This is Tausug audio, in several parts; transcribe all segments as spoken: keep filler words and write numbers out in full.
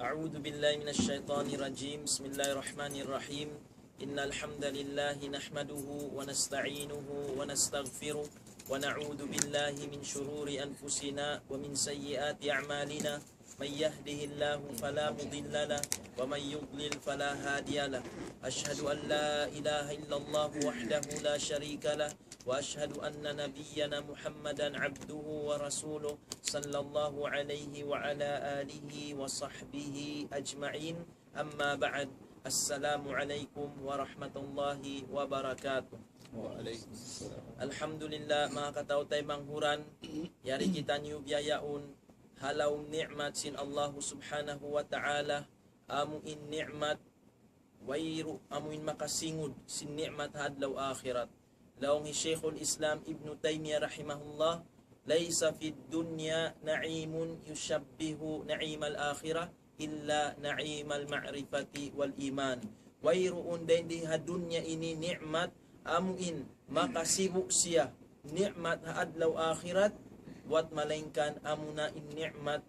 أعوذ بالله من الشيطان الرجيم. بسم الله الرحمن الرحيم. إن الحمد لله نحمده ونستعينه ونستغفره، ونعوذ بالله من شرور أنفسنا ومن سيئات أعمالنا. من يهده الله فلا مضل له، ومن يضلل فلا هادي له. أشهد أن لا إله إلا الله وحده لا شريك له، وأشهد أن نبينا محمدا عبده ورسوله، صلى الله عليه وعلى آله وصحبه أجمعين. أما بعد. السلام عليكم ورحمة الله وبركاته. وعليكم السلام. Alhamdulillah, manga kataw-taymanghuran, manghuran, yari kitaniyu biya' yaun ha lawm ni'mat sin Allahu Subhanahu wa Ta'ala, amu in ni'mat wayruun, amu in makasingud sin ni'mat ha adlaw akhirat. Laung hi Shaykhul Islam Ibnu Taymiyyah rahimahullah, ليس في الدنيا نعيم يشبه نعيم الآخرة إلا نعيم المعرفة والإيمان. Wayruun dayn di ha dunya ini ni'mat amu in makasibu' siya ni'mat ha adlaw akhirat, buwat malaingkan amuna in ni'mat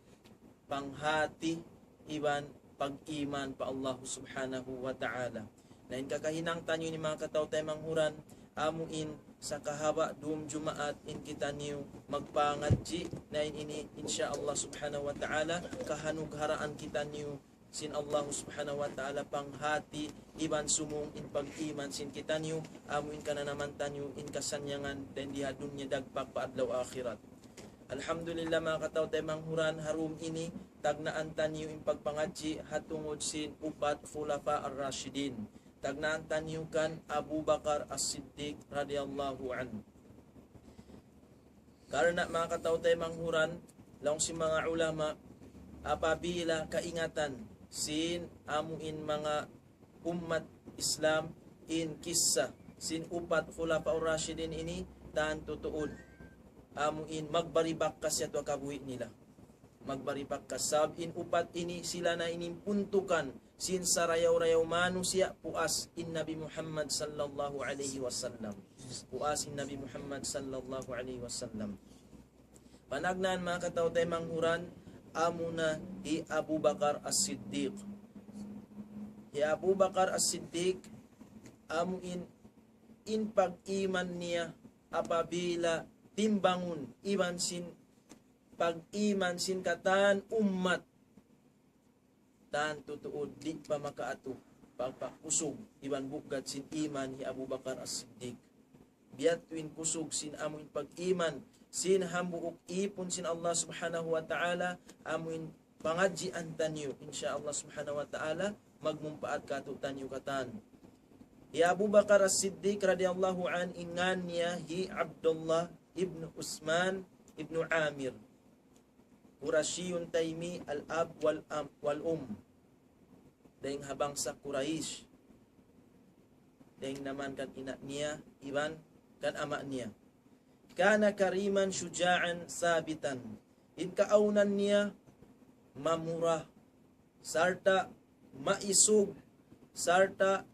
panghati iban pag-iman pa Allah Subhanahu wa Ta'ala. Na in kakahinang taniyu ini manga kataw-taymanghuran, amu in sakahaba' dum Jumaat in kitaniyu magpangadji', na in ini insya Allah Subhanahu wa Ta'ala kahanugharaan kitaniyu sin Allah Subhanahu wa Ta'ala panghati iban sumung in pag-iman sin kitaniyu, amu in kananaman taniyu in kasannyangan dayn di ha dunya dagpak pa adlaw akhirat. Alhamdulillah, manga kataw-taymanghuran, ha dum ini tagnaan taniyu in pagpangadji' ha tungud sin upat Khulafa Ar-Rashidin. Tagnaan taniyu kan Abu Bakar As-Siddiq radiyallahu anhu. Karna' manga kataw-taymanghuran, laung sin manga ulama, apabila kaingatan sin amu in manga ummat Islam in kissa sin upat Khulafa Ar-Rashidin ini, tantu tuud amu in magbari bakkas yadtu ha kabuhi' nila. Magbari bakkas. Sabab in upat ini sila na in puntukan sin sarayaw-rayaw manusiya' puas in Nabi Muhammad sallallahu alayhi wasallam. Puas in Nabi Muhammad sallallahu alayhi wasallam. Panagnaan manga kataw-taymanghuran, amuna hi Abu Bakar As-Siddiq. Hi Abu Bakar As-Siddiq, amu in, in pag-iman niya apabila timbangun iban sin pag-iman sin katan ummat, tantu tuud di' pa makaatu pagpakusug iban bugat sin iman hi Abu Bakar As-Siddiq. Biya' ha yan in kusug sin amu in pag-iman sin hambuuk īpun sin Allah Subhanahu wa Ta'ala, amu in pangadjian taniyu. Insya Allah Subhanahu wa Ta'ala, magmumpaat kātu'niyu katan. Hi Abu Bakar As-Siddiq radiyallahu anhu, in ngān niya hi Abdullah ibn Usman ibn Amir. Qurashiyun Taymi al-ab wal-, am-, wal-um. Dayng ha bangsa Quraysh. Dayng naman kan ina' niya, iban kan ama' niya. Kana kariman shuja'an sabitan. In kaawnan niya mamura, sarta' maisug, sarta'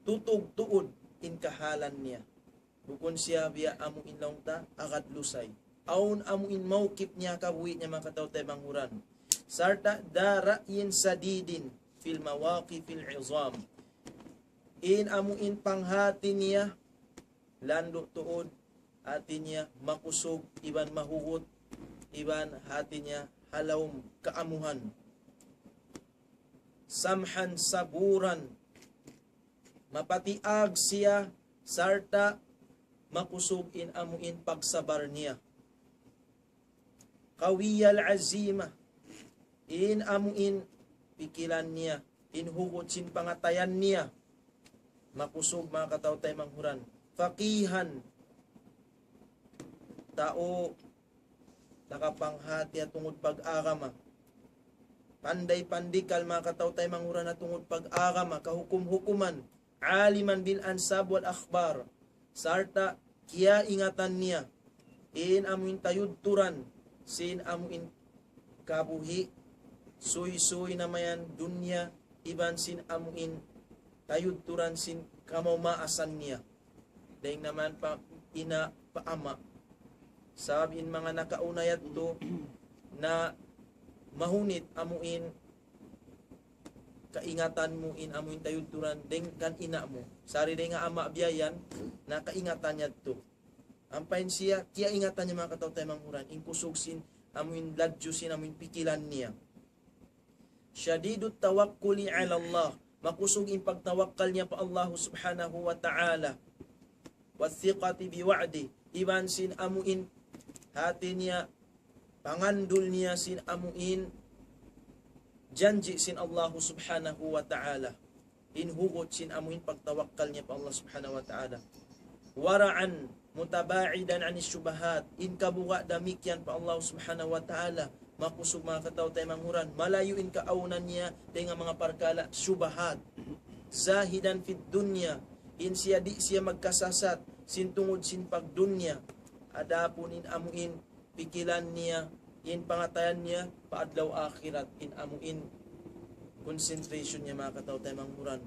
tutug tuud in kahalan niya. Bukun siya biya' amu in laung ta agad lusay. Awn amu in mawkip niya kabuhi' niya manga kataw-taymanghuran. Sarta' dha ra'yin sadidin fil mawaqifil izam. In amu in panghati niya landu' tuud, hati niya makusug iban mahugut iban hati niya ha lawm kaamuhan. Samhan saburan, mapatiag siya sarta' makusug in amu in pagsabar niya. Qawiyal azima, in amu in pikilan niya, in hugut sin pangatayan niya, makusug manga kataw-taymanghuran. Faqihan, tau nakapanghati ha tungud pag-agama. Panday-pandikal manga kataw-taymanghuran ha tungud pag-agama, kahukum-hukuman. Aliman bil ansab wal akhbar. Sarta' kiyaingatan niya in amu in tayudturan sin amu in kabuhi', suysuy na mayan dunya, iban sin amu in tayudturan sin kamaas-maasan niya. Dayng naman pa ina' pa ama'. Sabab in manga nakauna yadtu na mahunit amu in kaingatan mu in amu in tayudturan dayn kan ina' mu. Sari dayn ha ama' biya' yan, na kaingatan niya tu. Ampa in siya, kiyaingatan niya manga kataw-taymanghuran, in kusug sin, amu in ladju sin, amu in pikilan niya. شديد التوكل على الله. Makusug in pagtawakkal niya pa Allah subhanahu wa ta'ala. والثقة بوعده. Iban sin amu in hati niya, pangandul niya sin amu in janji' sin Allah subhanahu wa ta'ala. In hugut sin amu in pagtawakkal niya pa Allah subhanahu wa ta'ala. ورعا متباعدا عن الشبهات. In kabuga' damikkiyan pa Allah subhanahu wa ta'ala. Makusug manga kataw-taymanghuran. Malayu' in kaawnan niya dayn ha manga parkala' shubahat. زاهدا في الدنيا. In siya di' siya magkasasat sin tungud sin pagdunya. Adapun in amu in pikilan niya, in pangatayan niya, pa adlaw akhirat, in amu in concentration niya manga kataw-taymanghuran.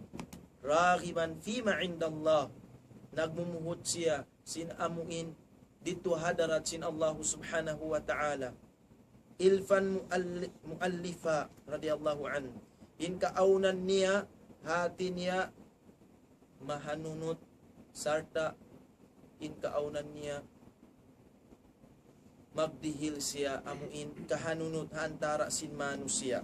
راغبا فيما عند الله. Nagmumuhut siya sin amu in didtu hadarat sin Allah subhanahu wa ta'ala. ألفا مؤل-، مؤلفا رضي الله عنه. In kaawnan niya, hati niya, mahanunut, sarta' in kaawnan niya, magdihil siya, amu in kahanunut ha antara' sin manusiya'.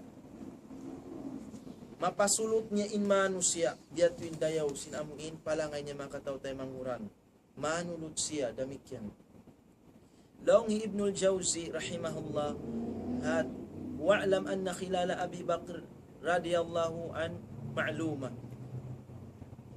Mapasulut niya in manusiya', biya' tu in dayaw sin amu in palangay niya manga kataw-taymanghuran. Manulut siya, damikkiyan. Laung hi Ibnul Jawzi rahimahullah, hat, واعلم أن خلال أبي بكر رضي الله عنه معلومة.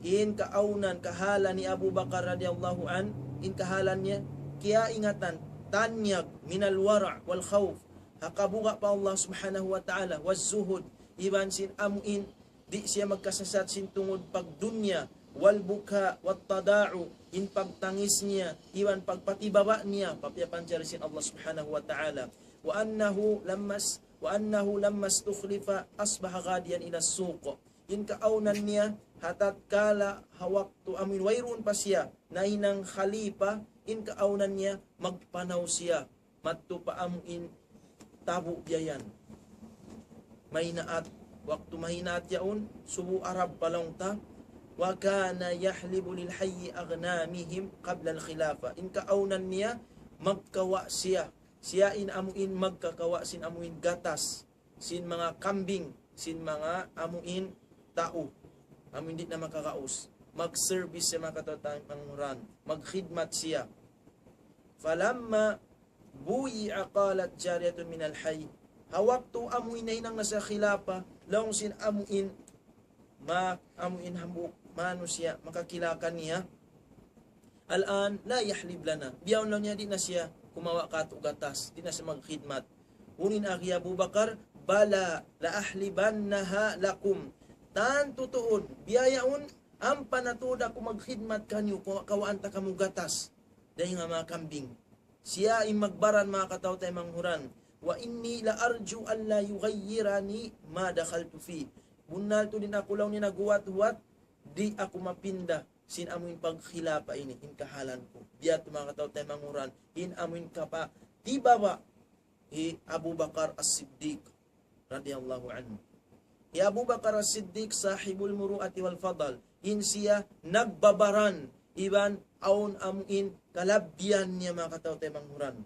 In kaawnan, kahalan ni Abu Bakar radiyallahu anhu, in kahalan niya, kiyaingatan, tanyag, من الورع والخوف, ha kabuga' pa Allah subhanahu wa ta'ala, والزهد, iban sin amu in di' siya magkasasat sin tungud pagdunya, والبكاء والتضرع, in pagtangis niya, iban pagpatibaba' niya, pa piyapanjari sin Allah subhanahu wa ta'ala. وأنه لما اس-، وأنه لما استخلف أصبح غاديا إلى السوق. In kaawnan niya, ha tatkala ha waktu amu in wayruun pa siya nahinang khalifa, in kaawnan niya, magpanaw siya madtu pa amu in tabu' biya' yan. Mahinaat, waktu mahinaat yaun, subu' Arab pa laung ta, وكان يحلب للحي أغنامهم قبل الخلافة. In kaawnan niya, magkawa' siya. Siya in amu in magkakawa' sin amu in gatas sin manga kambing, sin manga amu in tau, amu in di' na makagaus. Mag-service siya manga kataw-taymanghuran, magkhidmat siya. فلما بويع قالت جارية من الحي. Ha waktu amu in nahinang na siya khilafa, laung sin amu in ma-, amu in hambuuk manusiya' makakila kaniya, الآن لا يحلب لنا. Bihaun laung niya di' na siya kumawa' katu' gatas, di' na siya magkhidmat. Unu in agi Abu Bakar, بلى لأحلبنها لكم. Tantu tuud, bihaun, ampa na tuud aku magkhidmat kaniyu, kawa-, kawaan ta kamu gatas dayn ha manga kambing. Siya in magbaran manga kataw-taymanghuran. وإني لأرجو ألا يغيرني ما دخلت فيه. Bunnal tuud in aku laung niya naghuwat-huwat, di' aku mapinda sin amu in pagkhilafa ini, in kahalan ku. Biya' tu manga kataw-taymanghuran, in amu in kapa-, tibaba' hi Abu Bakar As-Siddiq radiyallahu anhu. Hi Abu Bakar As-Siddiq, صاحب المروءة والفضل. In siya nagbabaran, iban awn amu in kalabbihan niya manga kataw-taymanghuran.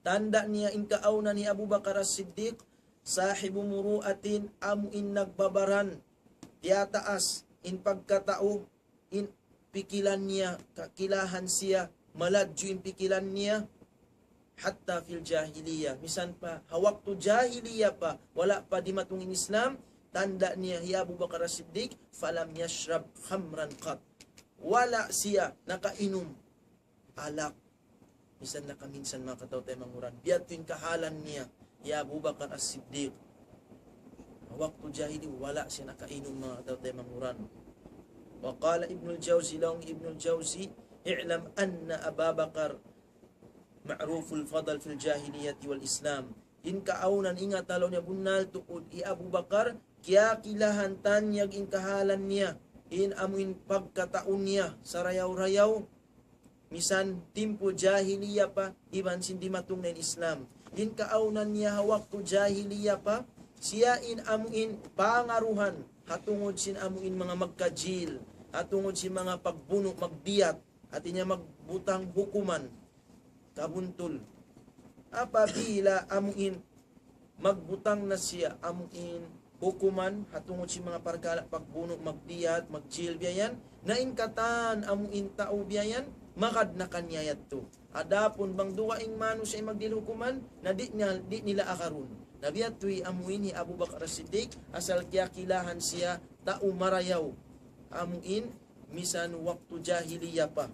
Tanda' niya in kaawnan hi Abu Bakar As-Siddiq, صاحب مروءة, amu in nagbabaran, tiyataas in pagkatau, in pikilan niya, kakilahan siya, maladju in pikilan niya, حتى في الجاهلية. Misan pa, ha waktu jahiliya pa, wala' pa dimatung in Islam, tanda' niya hi Abu Bakar As-Siddiq, فلم يشرب خمرا قط. Wala' siya nakainum alak. Misan nakaminsan manga kataw-taymanghuran. Biya' tu in kahalan niya, hi Abu Bakar As-Siddiq. Waktu jahili, wala' siya nakainum manga kataw-taymanghuran. وقال ابن الجوزي, laung Ibnul Jawzi, اعلم أن أبا بكر معروف الفضل في الجاهلية والإسلام. In kaawnan, ingata laung niya, bunnal tuud hi Abu Bakar, kiyakilahan tanyag in kahalan niya, in amu in pagkatau niya, sarayaw-rayaw, misan timpu jahiliya pa, iban sin dimatung na in Islam. In kaawnan niya ha waktu jahiliya pa, Siya in amuin pangaruhan, ha tungud sin amuin manga magkajil, ha tungud sin manga pagbunu', magdiyat, hati niya magbutang hukuman, kabuntul. Apabila amuin magbutang na siya amuin hukuman, ha tungud sin manga parkala' pagbunu', magdiyat, magjil biya' yan, na in katan amuin tau biya' yan, magad na kaniya yadtu. Adapun bang dugaing manusiya' in magdihil hukuman, na di' niya, di' nila agarun. Na biya' yadtu hi amuin hi Abu Bakar As-Siddiq, asal kiyakilahan siya tau marayaw. Amuin, misan waktu jahiliya pa.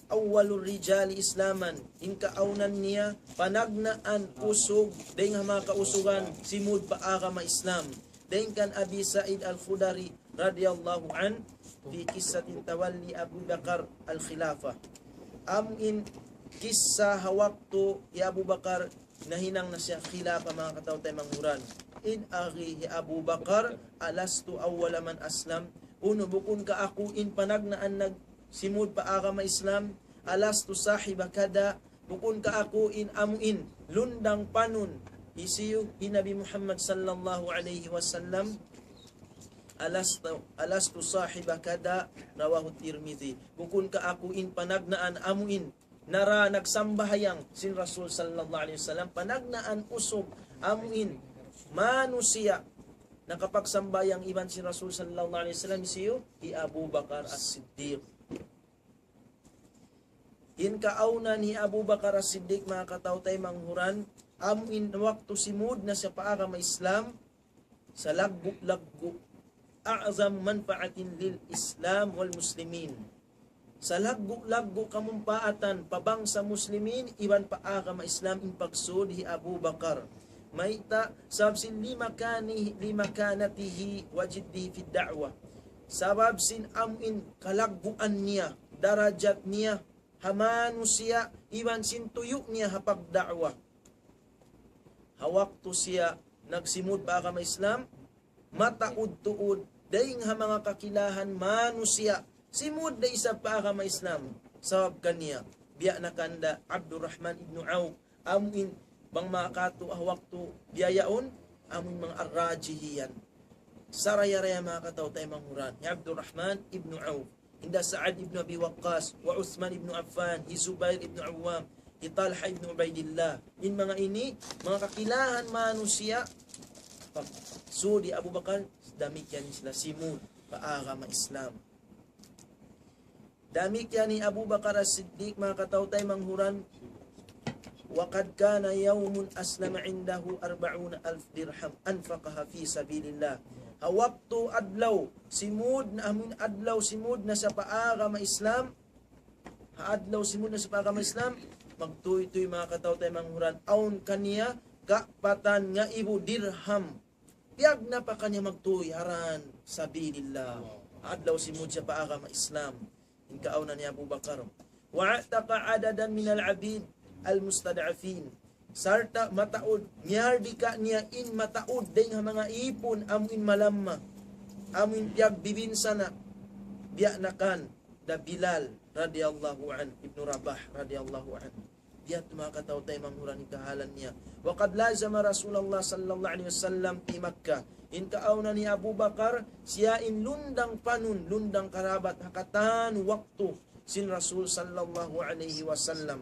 أول الرجال إسلاما, in kaawnan niya, panagnaan usug, dayn ha manga kausugan, simud pa agama Islam. Dayn kan Abi Sa'id Al-Khudri radiyallahu anhu, في قصة تولي أبي بكر الخلافة. Amuin kissa ha waktu hi Abu Bakar nahinang na siya khilafa, manga kataw-taymanghuran. In agi hi Abu Bakar, ألست أول من أسلم? Unu, bukun ka aku in panagnaan nagsimud pa agama Islam? ألست صاحب كذا? Bukun ka aku in amuin lundang panun hisiyu hi Nabi Muhammad sallallahu alayhi wasallam? ألست، ألست صاحب كذا؟ رواه الترمذي. Bukun ka aku in panagnaan amuin nara nagsambahayang sin Rasul sallallahu alayhi wasallam, panagnaan usug amuin manusiya' nakapagsambahayang iban sin Rasul sallallahu alayhi wasallam, hisiyu? Hi Abu Bakar As-Siddiq. In kaawnan hi Abu Bakar As-Siddiq, manga kataw-taymanghuran, amuin waktu simud na siya pa agama Islam, salaggu'-laggu', أعظم منفعة للإسلام والمسلمين. Salaggu'-laggu' kamumpaatan pa bangsa Muslimin iban pa agama Islam in pagsud hi Abu Bakar. Mayta'? Sabab sin لمكانه، لمكانته وجده في الدعوة. Sabab sin amuin kalagguan niya, darajat niya ha manusiya' iban sin tuyu' niya ha pagda'wa. Ha waktu siya nagsimud pa agama Islam, mataud tuud dayn ha manga kakilahan manusiya', simud da isab pa agama Islam. Sabab kaniya, biya' na kanda Abdurrahman ibn Auf, amuin bang makatu ha waktu biya' yaun, amuin manga Ar-Rajihiyan. Saraya-raya, manga kataw-taymanghuran, hi Abdurrahman ibn Auf, hinda Sa'ad ibn Abi Waqqas, wa Uthman ibn Affan, hi Zubair ibn Awwam, hi Talha ibn Ubaidillah. In manga ini, manga kakilahan manusiya', pagsud hi Abu Bakar, damikkiyan sila simud pa agama Islam. Damikkiyan hi Abu Bakar As-Siddiq, manga kataw-taymanghuran, وقد كان يوم أسلم عنده أربعون ألف درهم أنفقها في سبيل الله. Ha waktu adlaw, simud na, amun adlaw simud na siya pa agama Islam, ha adlaw simud na siya pa agama Islam, magtūy-tūy, manga kataw-taymanghuran, awn kaniya kapatan ngaibu dirham. Piyagna pa kaniya magtūy ha dan sabilillah. Adlaw simud siya pa agama Islam. In kaawnan hi Abu Bakar. وأعتق عددا من العبيد المستضعفين. Sarta' mataud, miyardika niya in mataud dayn ha manga īpun amuin malamma, amuin piyagbibinsana', biya' na kan da Bilal radiyallahu anhu, Ibnu Rabah radiyallahu anhu. Biya' ha yadtu, manga kataw-taymanghuran, in kahalan niya. وقد لازم رسول الله صلى الله عليه وسلم في مكة. In kaawnan hi Abu Bakar, siya in lundang panun, lundang karabat, ha katan waktu sin Rasul sallallahu alayhi wasallam.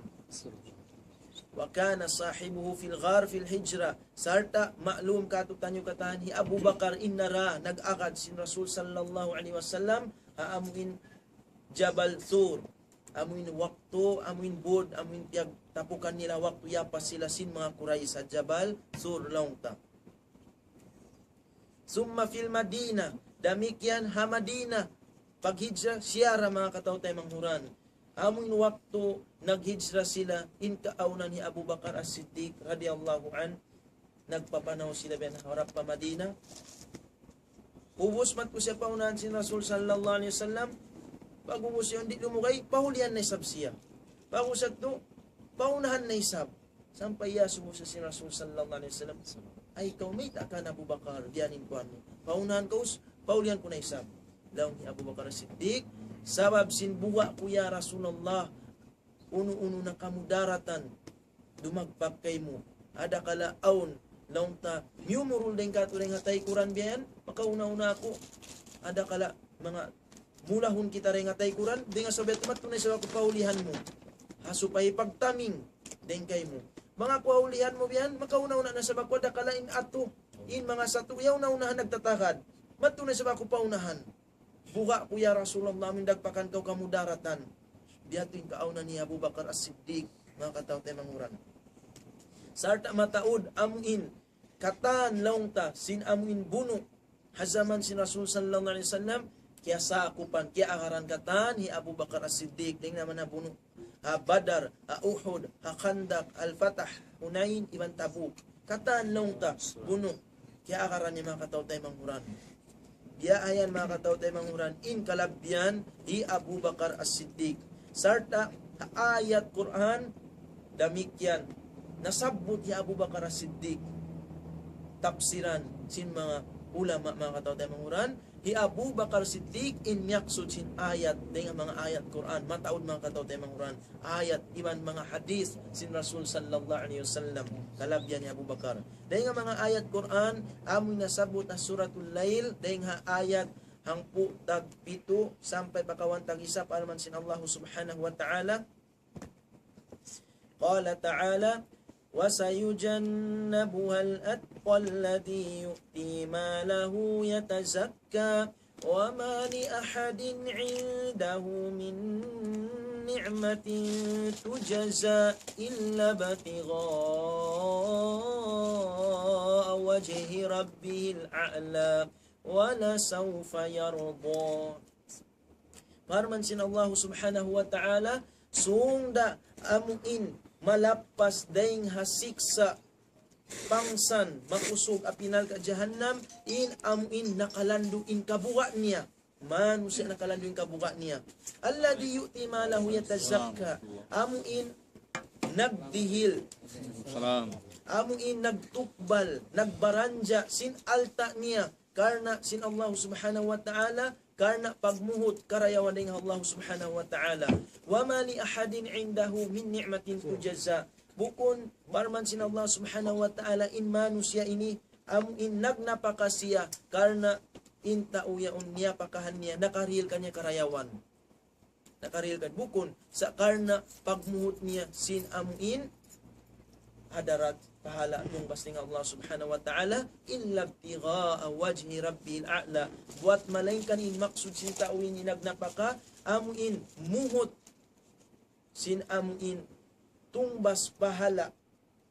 وكان صاحبه في الغار في الهجرة. Sarta' maklum kātu'niyu katan hi Abu Bakar in nara nag-agad sin Rasul sallallahu alayhi wasallam ha amuin Jabal Thur. Amuin waktu, amuin būd, amuin piyagtapukan nila waktu yapas sila sin manga Quraysh ha Jabal Thur laung ta. ثم في المدينة, damikkiyan ha Madina, paghijra siya ra, manga kataw-taymanghuran. Amuin waktu naghijra sila, in kaawnan hi Abu Bakar As-Siddiq radiyallahu anhu, nagpapanaw sila biya' na harap pa Madina. Ubus matku siya paunahan sin Rasul sallallahu alayhi wasallam. Pag-ubus yan, di' lumugay, pahulihan na isab siya. Pag-ubus yadtu, paunahan na isab. Sampay iyasubu siya sin Rasul sallallahu alayhi wasallam. Ay, kaw mayta' ka na, Abu Bakar, diyan in kuwan mu. Paunahan kaw, pahulihan ku na isab. Laung hi Abu Bakar Siddiq, sabab sin buga' ku, ya Rasulullah, unu-unu na kamudaratan dumagpak kaymu. Adakala awn Laung ta, miyumurul dayn kātu' dayn ha taykuran biya' yan, makauna-una aku. Adakala manga mulahun kita dayn ha taykuran, dayn ha sabab yadtu madtu na isab aku pa ulihan mu. Ha supaya pagtaming dayn kaymu. Manga aku ha ulihan mu biya' yan, makauna-una na isab aku, adakala in atu, in manga satu, yaun na unahan nagtatagad. Madtu na isab aku pa unahan. Buga' ku ya Rasulullah, amu in dagpakan kaw kamudaratan. Biya' ha yan in kaawnan hi Abu Bakar As-Siddiq, manga kataw-taymanghuran. Sarta' mataud amu in katan laung ta sin amu in bunu' ha jaman sin Rasul sallallahu alayhi wasallam, kiyasakupan, kiyaagaran katan hi Abu Bakar As-Siddiq, dayn ha manga bunu'. Ha Badar, ha Uhud, ha Khandaq, Al-Fatah, Hunain, iban Tabuk. Katan laung ta bunu', kiyaagaran niya manga kataw-taymanghuran. Biya' ha yan manga kataw-taymanghuran, in kalabbihan hi Abu Bakar As-Siddiq. Sarta' ha ayat Qur'an, damikkiyan. Nasabbut hi Abu Bakar As-Siddiq. Tafsiran sin manga ulama manga kataw-taymanghuran, hi Abu Bakar Siddiq in miyaksud sin ayat, dayn ha manga ayat Qur'an, mataud manga kataw-taymanghuran, ayat iban manga hadith sin Rasul sallallahu alayhi wasallam, kalabbihan hi Abu Bakar. Dayn ha manga ayat Qur'an, amu in nasabbut ha Suratul Layl, dayn ha ayat hangpu' tagpitu sampay pa kawhaan tag-isa, parman sin Allah subhanahu wa ta'ala, قال تعالى: وسيجنبها الأتقى الذي يؤتي ماله يتزكى وما لأحد عنده من نعمة تجزى إلا ابتغاء وجه ربه الأعلى ولسوف يرضى. Parman sin Allah subhanahu wa ta'ala, sung da amu in malappas dayn ha siksa' pangsan makusug api narka' jahannam, in amu in nakalandu' in kabuga' niya. Manusiya' nakalandu' in kabuga' niya. الذي يؤتي ماله يتزكى. Amu in nagdihil. Salam. Amu in nagtukbal, nagbaranja' sin alta' niya karna' sin Allah subhanahu wa ta'ala, karna' pagmuhut karayawan dayn ha Allah subhanahu wa ta'ala. وما لأحد عنده من نعمة تجزى. Bukun, parman sin Allah subhanahu wa ta'ala, in manusiya' ini, amu in nagnapaka siya, karna' in tau yaun niyapakahan niya, nakarihil kaniya karayawan. Nakarihil kan bukun, sa' karna' pagmuhut niya sin amu in hadarat pahala tungbas dayn ha Allah subhanahu wa ta'ala, إلا ابتغاء وجه ربه الأعلى. Buwat malaingkan in maksud sin tau ini nagnapaka, amu in muhut sin amu in tungbas pahala,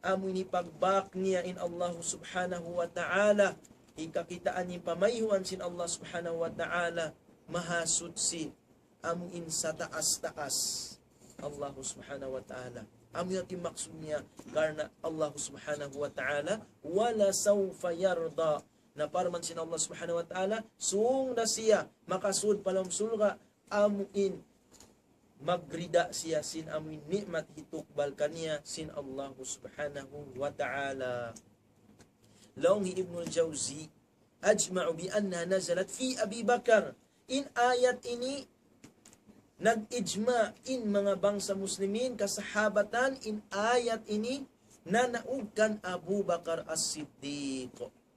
amu in hipagbak niya in Allah subhanahu wa ta'ala, hikakitaan in pamayhuan sin Allah subhanahu wa ta'ala, mahasuchi, amu in sataas-taas Allah subhanahu wa ta'ala. Amu yan in maksud niya karna' Allah subhanahu wa ta'ala, ولسوف يرضى. Na parman sin Allah subhanahu wa ta'ala, sung da siya makasud pa lawm surga', amu in magrida siya sin amu in ni'mat hitukbal kaniya sin Allah subhanahu wa ta'ala. Laung hi Ibnul Jawzi, أجمعوا بأنها نزلت في أبي بكر. In ayat ini, nag-ijma in manga bangsa muslimin, kasahabatan, in ayat ini nanaug kan Abu Bakar As-Siddiq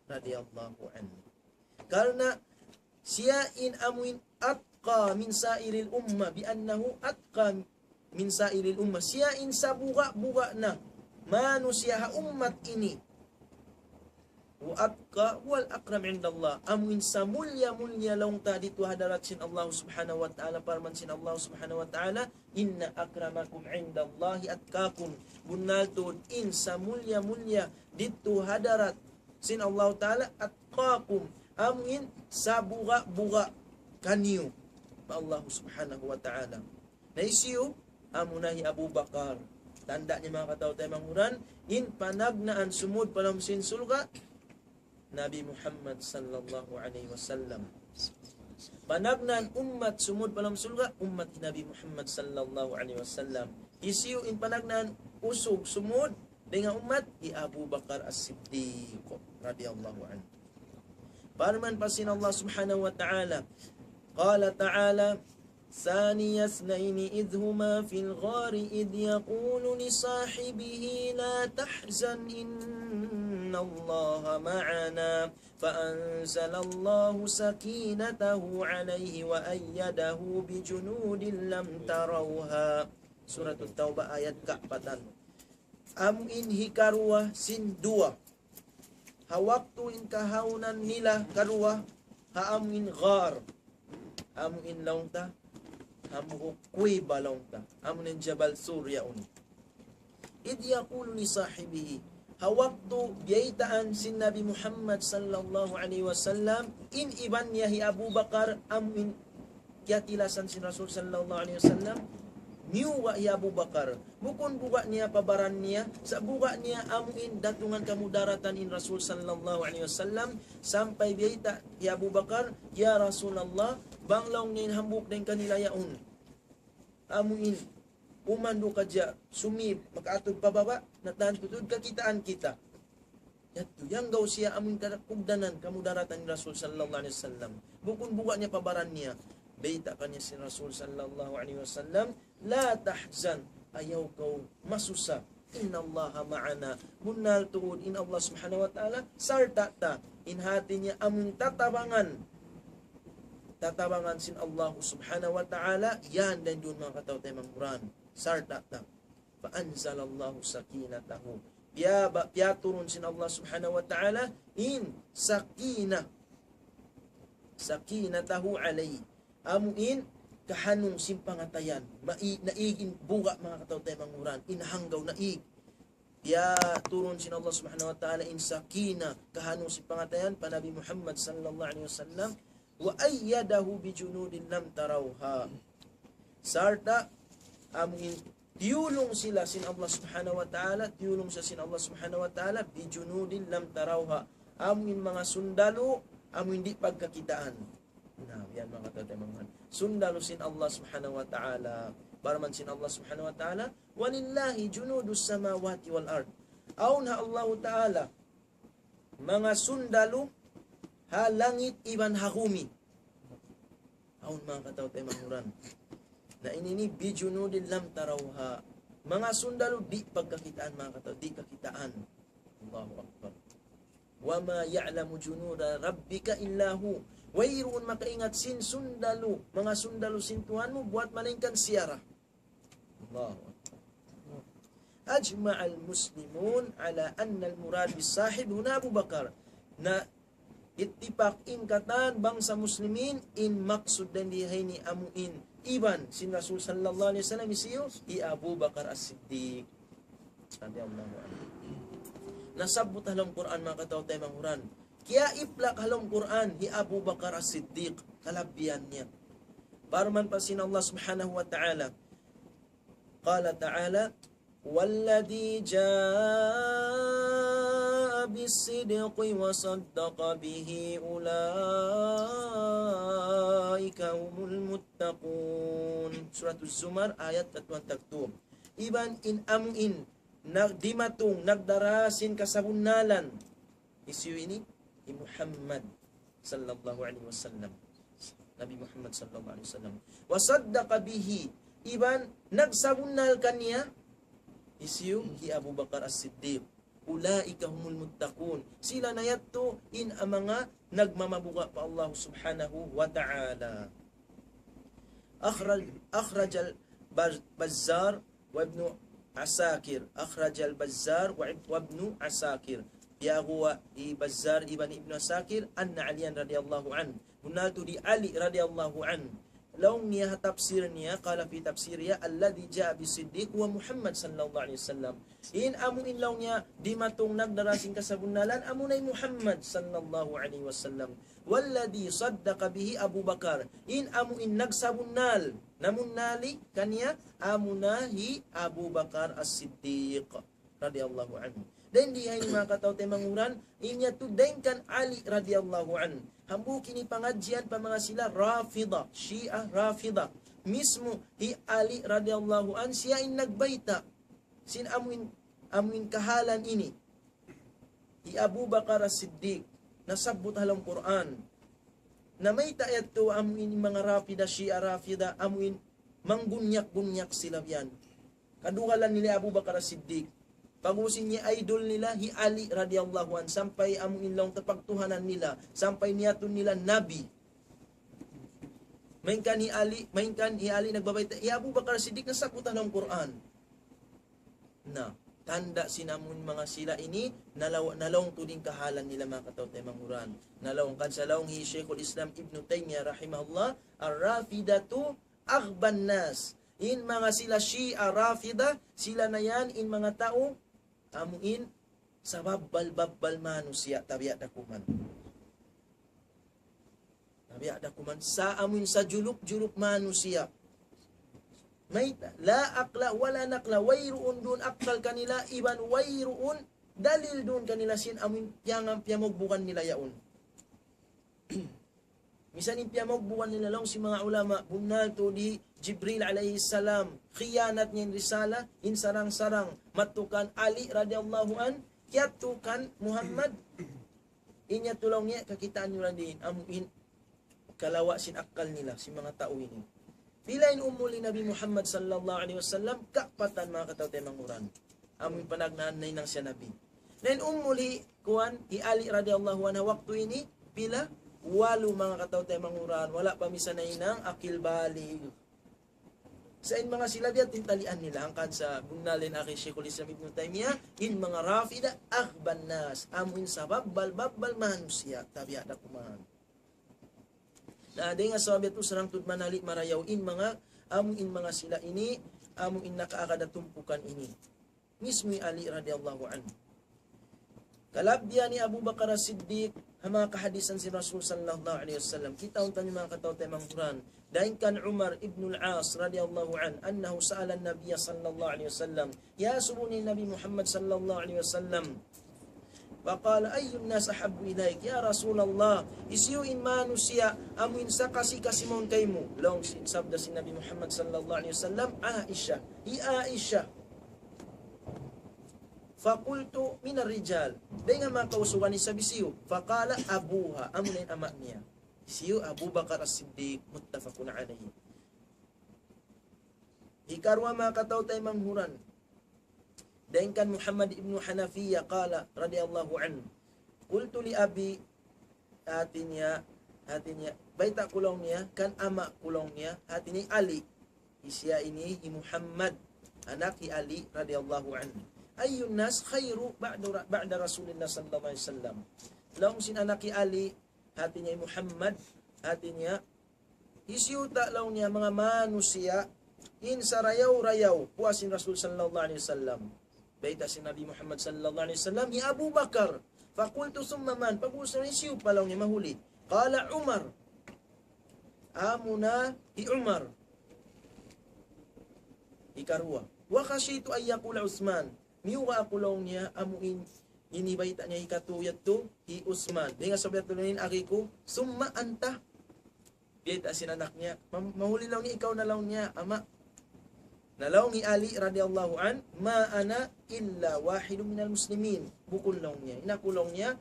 radiyallahu anhu. Karna' siya in amu in أتقى من سائر الأمة، بأنه أتقى من سائر الأمة. Siya in sabuga'-buga' na manusiya' ha ummat ini. وأتقى هو الأكرم عند الله. Amu in samulliya-mulliya laung ta didtu ha hadarat sin Allah subhanahu wa ta'ala, parman sin Allah subhanahu wa ta'ala, إن أكرمكم عند الله أتقاكم. Bunnal tuud in samulliya-mulliya didtu ha hadarat sin Allah ta'ala, أتقاكم. Amu in sabuga'-buga' kaniyu pa Allah subhanahu wa ta'ala. Na hisiyu? Amuna hi Abu Bakar. Tanda' niya manga kataw-taymanghuran, in panagnaan sumud pa lawm sin surga', Nabi Muhammad sallallahu alayhi wasallam. Panagnaan ummat sumud pa lawm surga', ummat Nabi Muhammad sallallahu alayhi wasallam. Hisiyu in panagnaan usug sumud dayn ha ummat? Hi Abu Bakar As-Siddiq radiyallahu anhu. Parman pa sin Allah subhanahu wa ta'ala, قال تعالى: ثاني اثنين إذ هما في الغار إذ يقول لصاحبه لا تحزن إن الله معنا فأنزل الله سكينته عليه وأيده بجنود لم تروها. Suratul Tawbah ayat kaapatan. Amu in hikaruwa sin duwa. Ha waktu in kahawnan nila karuwa, ha amu in ghar. Amu in laung ta, hambuuk kuweba laung ta. Amu in Jabal Sur yaun. إذ يقول لصاحبه. Ha waktu biyaytaan sin Nabi Muhammad sallallahu alayhi wasallam, in iban niya hi Abu Bakar, amu in kiyatilasan sin Rasul sallallahu alayhi wasallam, miyuga' hi Abu Bakar. Bukun buga' niya pa baran niya, sa' buga' niya amu in datungan kamudaratan in Rasul sallallahu alayhi wasallam, sampay biyayta' hi Abu Bakar, "Ya Rasulullah, bang laung niya in hambuuk dayn kanila yaun. Amu in umandu' kadja, sumib, makaatud pa baba', na tantu tuud kakitaan kita." Yadtu, yanggaw siya amu in kakugdanan, kamudaratan ni Rasul sallallahu alayhi wasallam. Bukun buga' niya pa baran niya. Bayta' kaniya sin Rasul sallallahu alayhi wasallam, "لا تحزن, ayaw kaw masusa. إن الله معنا. Bunnal tuud in Allah subhanahu wa ta'ala, sarta' ta." In hati niya amu in tatabangan. Tatabangan sin Allah subhanahu wa ta'ala, yan dayn duun manga kataw-taymanghuran. Sarta' ta. فأنزل الله سكينته. Piya-, ba-, piyaturun sin Allah subhanahu wa ta'ala in sakina. سكينته عليه. Amu in kahanung sin pangatayan. Mai-, naig in buga' manga kataw-taymanghuran. In hanggaw naig. Piyaturun sin Allah subhanahu wa ta'ala in sakina, kahanung sin pangatayan pa Nabi Muhammad sallallahu alayhi wasallam. وأيده بجنود لم تروها. Sarta' amu in tiyulung sila sin Allah subhanahu wa ta'ala, tiyulung sila sin Allah subhanahu wa ta'ala, بجنود لم تروها. Amu in manga sundalu, amu in di' pagkakitaan. Na, yan manga kataw-taymanghuran. Sundalu sin Allah subhanahu wa ta'ala. Parman sin Allah subhanahu wa ta'ala, ولله جنود السماوات والأرض. Awn ha Allahu ta'ala manga sundalu ha langit iban ha gumi. Awn manga kataw-taymanghuran. Na ini ini, بجنود لم تروها. Manga sundalu di' pagkakitaan, manga kataw, di' kakitaan. Allahu Akbar. وما يعلم جنود ربك إلا هو. Wayruun makaingat sin sundalu, manga sundalu sin Tuhan mu, buwat malaingkan siya ra. Allahu Akbar. أجمع المسلمون على أن المراد بالصاحب هنا أبو بكر. Na ittipak in katan bangsa muslimin, in maksud dayn di ha ini amu in iban sin Rasul sallallahu alayhi wasallam, hisiyu? Hi Abu Bakar As-Siddiq radiyallahu anhu. Nasabbut ha lawm Qur'an, manga kataw-taymanghuran. Kiyaiplak ha lawm Qur'an hi Abu Bakar As-Siddiq, kalabihan niya. Parman pa sin Allah subhanahu wa ta'ala. قال تعالى: والذي جاء بالصدق وصدق به أولئك هم المتقون. Surat Az-Zumar, ayat katuan tagtu. Iban in amu in nagdimatung, nagdara sin kasabunnalan. Hisiyu ini? Hi Muhammad sallallahu alayhi wasallam. Nabi Muhammad sallallahu alayhi wasallam. وصدق به, iban nagsabunnal kaniya, hisiyu? Hi Abu Bakar As-Siddiq. أولئك هم المتقون. Sila na yadtu in manga nagmamabuga' pa Allah subhanahu wa ta'ala. أخرج، أخرج البزار وابن عساكر. أخرج البزار وابن عساكر. Biya' guwa' hi Bazzar iban Ibnu Asakir, أن عليا رضي الله عنه. Bunnal tuud hi Ali radiyallahu anhu. Laung niya ha tafsir niya, قال في تفسيره: الذي جاء بالصدق هو محمد صلى الله عليه وسلم. In amu in laung niya dimatung nagdara sin kasabunnalan, amuna hi Muhammad sallallahu alayhi wasallam. والذي صدق به أبو بكر. In amu in nagsabunnal, namunnali kaniya, amuna hi Abu Bakar As-Siddiq radiyallahu anhu. Dayn di ha ini, manga kataw-taymanghuran, in yadtu dayn kan Ali radiyallahu anhu. Hambuuk ini pangadjian pa manga sila Rafida, Shia Rafida. Mismu hi Ali radiyallahu anhu, siya in nagbayta' sin amu in, amu in kahalan ini. Hi Abu Bakar As-Siddiq, nasabbut ha lawm Qur'an. Na mayta' yadtu amu in manga Rafida, Shia Rafida, amu in manggunyak-gunyak sila biyan. Kadugalan nila Abu Bakar As-Siddiq. Pag-ubus niya idol nila, hi Ali radiyallahu anhu, sampay amu in laung ta pagtuhanan nila, sampay niyatun nila Nabi. Malayngkan hi Ali, malayngkan hi Ali nagbabayta', hi Abu Bakar Siddiq nasabbut ha lawm Qur'an. Na, tanda' sin amu in manga sila ini, nalaw-, nalaung tuud in kahalan nila manga kataw-taymanghuran. Nalaung kan sa laung hi Shaykhul Islam Ibn Taymiyyah rahimahullah, "Ar-Rafidatu aghban nas." In manga sila Shia Rafida, sila na yan in manga tau, amu in sababbal-babbal manusiya', tabiya' da kuman. Tabiya' da kuman sa amu in sajuluk-juluk manusiya'. Mayta', la aqla wala naqla, wayruun duun akkal kanila, iban wayruun dalil duun kanila sin amu in piyanga-, piyamugbugan nila yaun. Misan in piyamugbugan nila laung sin manga ulama, bunnal tuud hi Jibril alayhi salam, khiyanat niya in risala, in sarang-sarang, madtu kan Ali radiyallahu anhu, kiyadtu kan Muhammad, in yadtu laung niya, kakitaan niyu ra diin, amu in kalawa' sin akkal nila, sin manga tau ini. Pila in umul hi Nabi Muhammad sallallahu alayhi wasallam, kaapatan manga kataw-taymanghuran. Amu in panagnaan nahinang siya Nabi. Na in umul hi, kuwan, hi Ali radiyallahu anhu waktu ini, pila? Walu manga kataw-taymanghuran, wala' pa misan nahinang akil balig. Sa' in manga sila biya' ha yan in talian nila, hangkan sa bunnal in agi Shaykhul Islam Ibn Taymiyyah, in manga Rafida, aghban nas, amu in sababbal-babbal manusiya', tabiya' da kuman. Na, dayn ha sabab yadtu sarang tuud manali' marayaw in manga, amu in manga sila ini, amu in nakaagad ha tumpukan ini. Mismu hi Ali radiyallahu anhu. Kalabbihan hi Abu Bakar As-Siddiq, ha manga kahadisan sin Rasul sallallahu alayhi wasallam. Kitaun taniyu manga kataw-taymanghuran. Dayn kan Umar ibn al-As radiyallahu anhu, أنه سأل النبي صلى الله عليه وسلم. Iyasubu niya in Nabi Muhammad sallallahu alayhi wasallam. فقال: أي الناس أحب إليك يا رسول الله؟ Hisiyu in manusiya' amu in sakasi-kasi mawn kaymu? Laung sin, sabda sin Nabi Muhammad sallallahu alayhi wasallam, Aisha. Hi Aisha. فقلت: من الرجال. Dayn ha manga kausugan, hisiyu? فقال: أبوها. Amuna in ama' niya. Hisiyu? Abu Bakar As-Siddiq. متفق عليه. Hikaruwa manga kataw-taymanghuran. Dayn kan Muhammad ibn Hanafiya qala radiyallahu anhu. قلت لأبي, hati niya, hati niya, bayta' ku laung niya, kan ama' ku laung niya, hati niya Ali. Hi siya ini hi Muhammad, anak hi Ali radiyallahu anhu. أي الناس خير بعد ر-، بعد رسول الله صلى الله عليه وسلم. Laung sin anak hi Ali, hati niya hi Muhammad, hati niya, hisiyu ta laung niya manga manusiya' in sarayaw-rayaw puas sin Rasul sallallahu alayhi wasallam. Bayta' sin Nabi Muhammad sallallahu alayhi wasallam, hi Abu Bakar. فقلت: ثم من؟ Pag-ubus niya, hisiyu pa laung niya mahuli? قال: عمر. Amuna hi Umar. Hikaruwa. وخشيت أن يقول عثمان. Miyuga' aku laung niya, amu in, ini bayta' niya hikatu yadtu, hi Usman. Dayn ha sabab yadtu laung in agi ku, ثم أنت. Biyayta' sin anak niya, ma-, mahuli laung niya, ikaw na laung niya, ama'. Na laung hi Ali radiyallahu anhu, ما أنا إلا واحد من المسلمين. Bukun laung niya. In aku laung niya,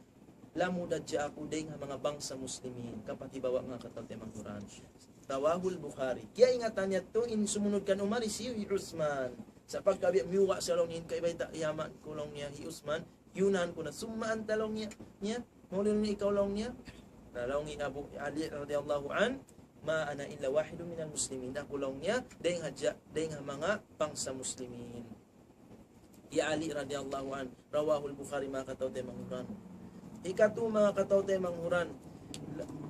lamud hadja aku dayn ha manga bangsa Muslimin. Kapatibawa' manga kataw-taymanghuran. رواه البخاري. Kiyaingatan yadtu, in sumunud kan Umar, hisiyu? Hi Usman. Sa' pagka biya' miyuga' siya laung niya, in kaibayta' hi ama' ku laung niya, hi Usman, iyunahan ku na. ثم أنت laung niya, niya, mahuli laung niya ikaw laung niya. Na laung hi Abu, Ali radiyallahu anhu, ما أنا إلا واحد من المسلمين. Aku laung niya, dayn hadja, dayn ha manga bangsa Muslimin. Hi Ali radiyallahu anhu, رواه البخاري, manga kataw-taymanghuran. Hikatu, manga kataw-taymanghuran.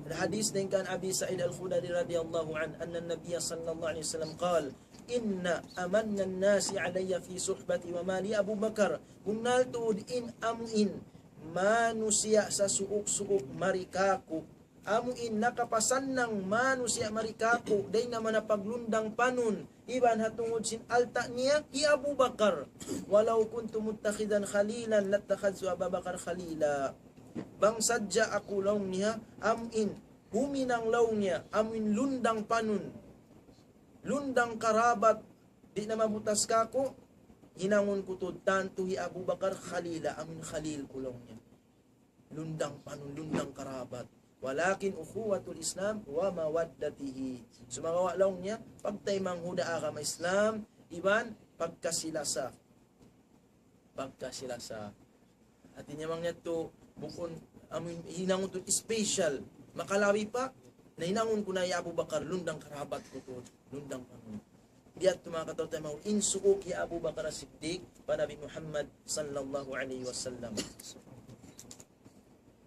Hadis dayn kan Abi Sa'id Al-Khudri radiyallahu anhu, أن النبي صلى الله عليه وسلم قال: إن أمن الناس علي في صحبتي ومالي أبو بكر. Bunnal tuud in amu in manusiya' sasuuk-suuk mari kāku', amu in nakapasannang manusiya' mari kāku', dayn ha manga paglundang panun, iban ha tungud sin alta' niya, hi Abu Bakar. ولو كنت متخذا خليلا لاتخذت أبا بكر خليلا. Bang sadja aku laung niya, amu in, huminang laung niya, amu in lundang panun, lundang karabat, di' na mabutas kāku', hinangun ku tuud tantu hi Abu Bakar khalila, amu in khalil ku laung niya. Lundang panun, lundang karabat. Walakin ukhuwatul Islam wa mawaddatihi. Sumagawa' laung niya, pagtaymanghud ha agama Islam, iban pagkasi-lasa. Pagkasi-lasa. Hati niya bang niya tu, bukun, amun hinangun tu special. Makalabi pa, na hinangun ku na hi Abu Bakar, lundang karabat ku tu, lundang panun. Biya' tu manga kataw-taymanghuran, in suuk hi Abu Bakar As-Siddiq pa Nabi Muhammad sallallahu alayhi wasallam.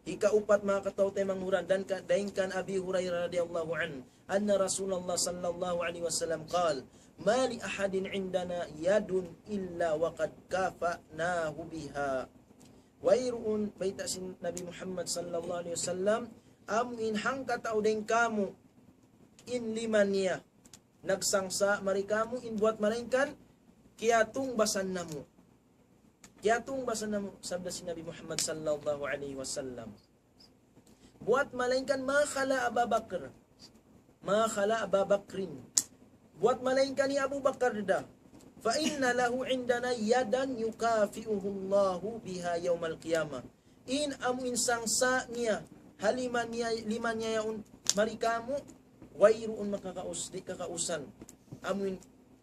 Hikaupat manga kataw-taymanghuran, dayn ka, dayn kan Abi Hurairah radiyallahu anhu, anna Rasulullah sallallahu alayhi wasallam qal, ما لأحد عندنا يد إلا وقد كافأناه بها. Wayruun, bayta' sin Nabi Muhammad sallallahu alayhi wasallam, amu in hangkatau dayn kamu, in lima niya, nagsangsa' mari kamu, in buwat malaingkan, kiyatungbasan namu'. Kiyatungbasan namu', sabda sin Nabi Muhammad sallallahu alayhi wasallam. Buwat malaingkan ما خلا أبا بكر. ما خلا أبا بكر. Buwat malaingkan hi Abu Bakar da. فإن له عندنا يدا يكافئه الله بها يوم القيامة. In amu in sangsa' niya, ha lima niya, lima niya yaun mari kamu, wayruun makakaus, di' kakausan. Amu in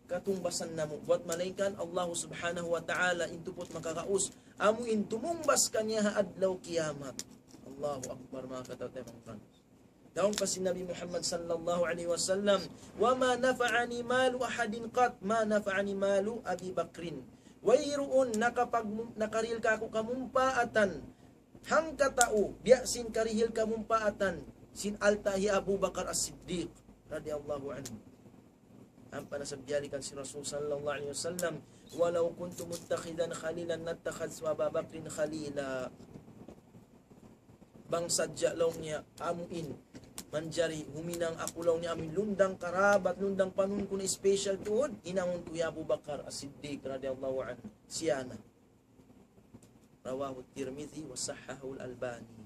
katungbasan namu'. Buwat malaingkan Allah subhanahu wa ta'ala in tuput makakaus. Amu in tumungbas kaniya ha adlaw kiyamat. Allahu Akbar, manga kataw-taymanghuran. Laung pa sin Nabi Muhammad sallallahu alayhi wasallam, وما نفعني مال أحد قط ما نفعني مال أبي بكر. Wayruun nakapag-, nakarihil kāku' kamumpaatan, hangkatau, biya' sin karihil kamumpaatan sin alta' hi Abu Bakar As-Siddiq radiyallahu anhu. Ampa na sabda kan sin Rasul sallallahu alayhi wasallam, ولو كنت متخذا خليلا لاتخذت أبا بكر خليلا. Bang sadja laung niya amu in manjari huminang aku laung niya amu in lundang karabat, lundang panun ku na special tuud, hinangun ku hi Abu Bakar As-Siddiq radiyallahu anhu. Siya na. رواه الترمذي وصححه الألباني.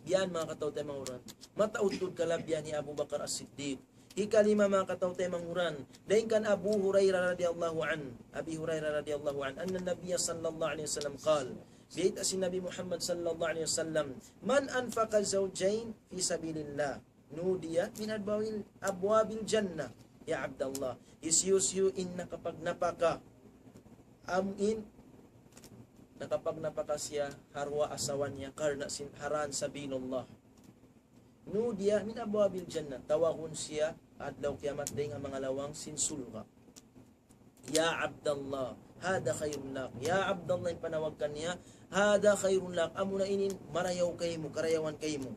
Biya' yan manga kataw-taymanghuran. Mataud tuud kalabihan hi Abu Bakar As-Siddiq. Hikalima manga kataw-taymanghuran. Dayn kan Abu Hurairah radiyallahu anhu. Abi Hurairah radiyallahu anhu. أن النبي صلى الله عليه وسلم قال. Bayta' sin Nabi Muhammad sallallahu alayhi wasallam, من أنفق زوجين في سبيل الله نودي من أبواب، أبواب الجنة يا عبد الله. Hisiyu-siyu in nakapagnapaka. Amu in nakapagnapaka siya ha duwa asawa niya karna' sin ha dan sabilullah. نودي من أبواب الجنة. Tawagun siya adlaw kiyamat dayn ha manga lawang sin surga'. يا عبد الله هذا خير لك. Ya Abdullah, in panawag kaniya, هذا خير لك. Amuna ini in marayaw kaymu, karayawan kaymu.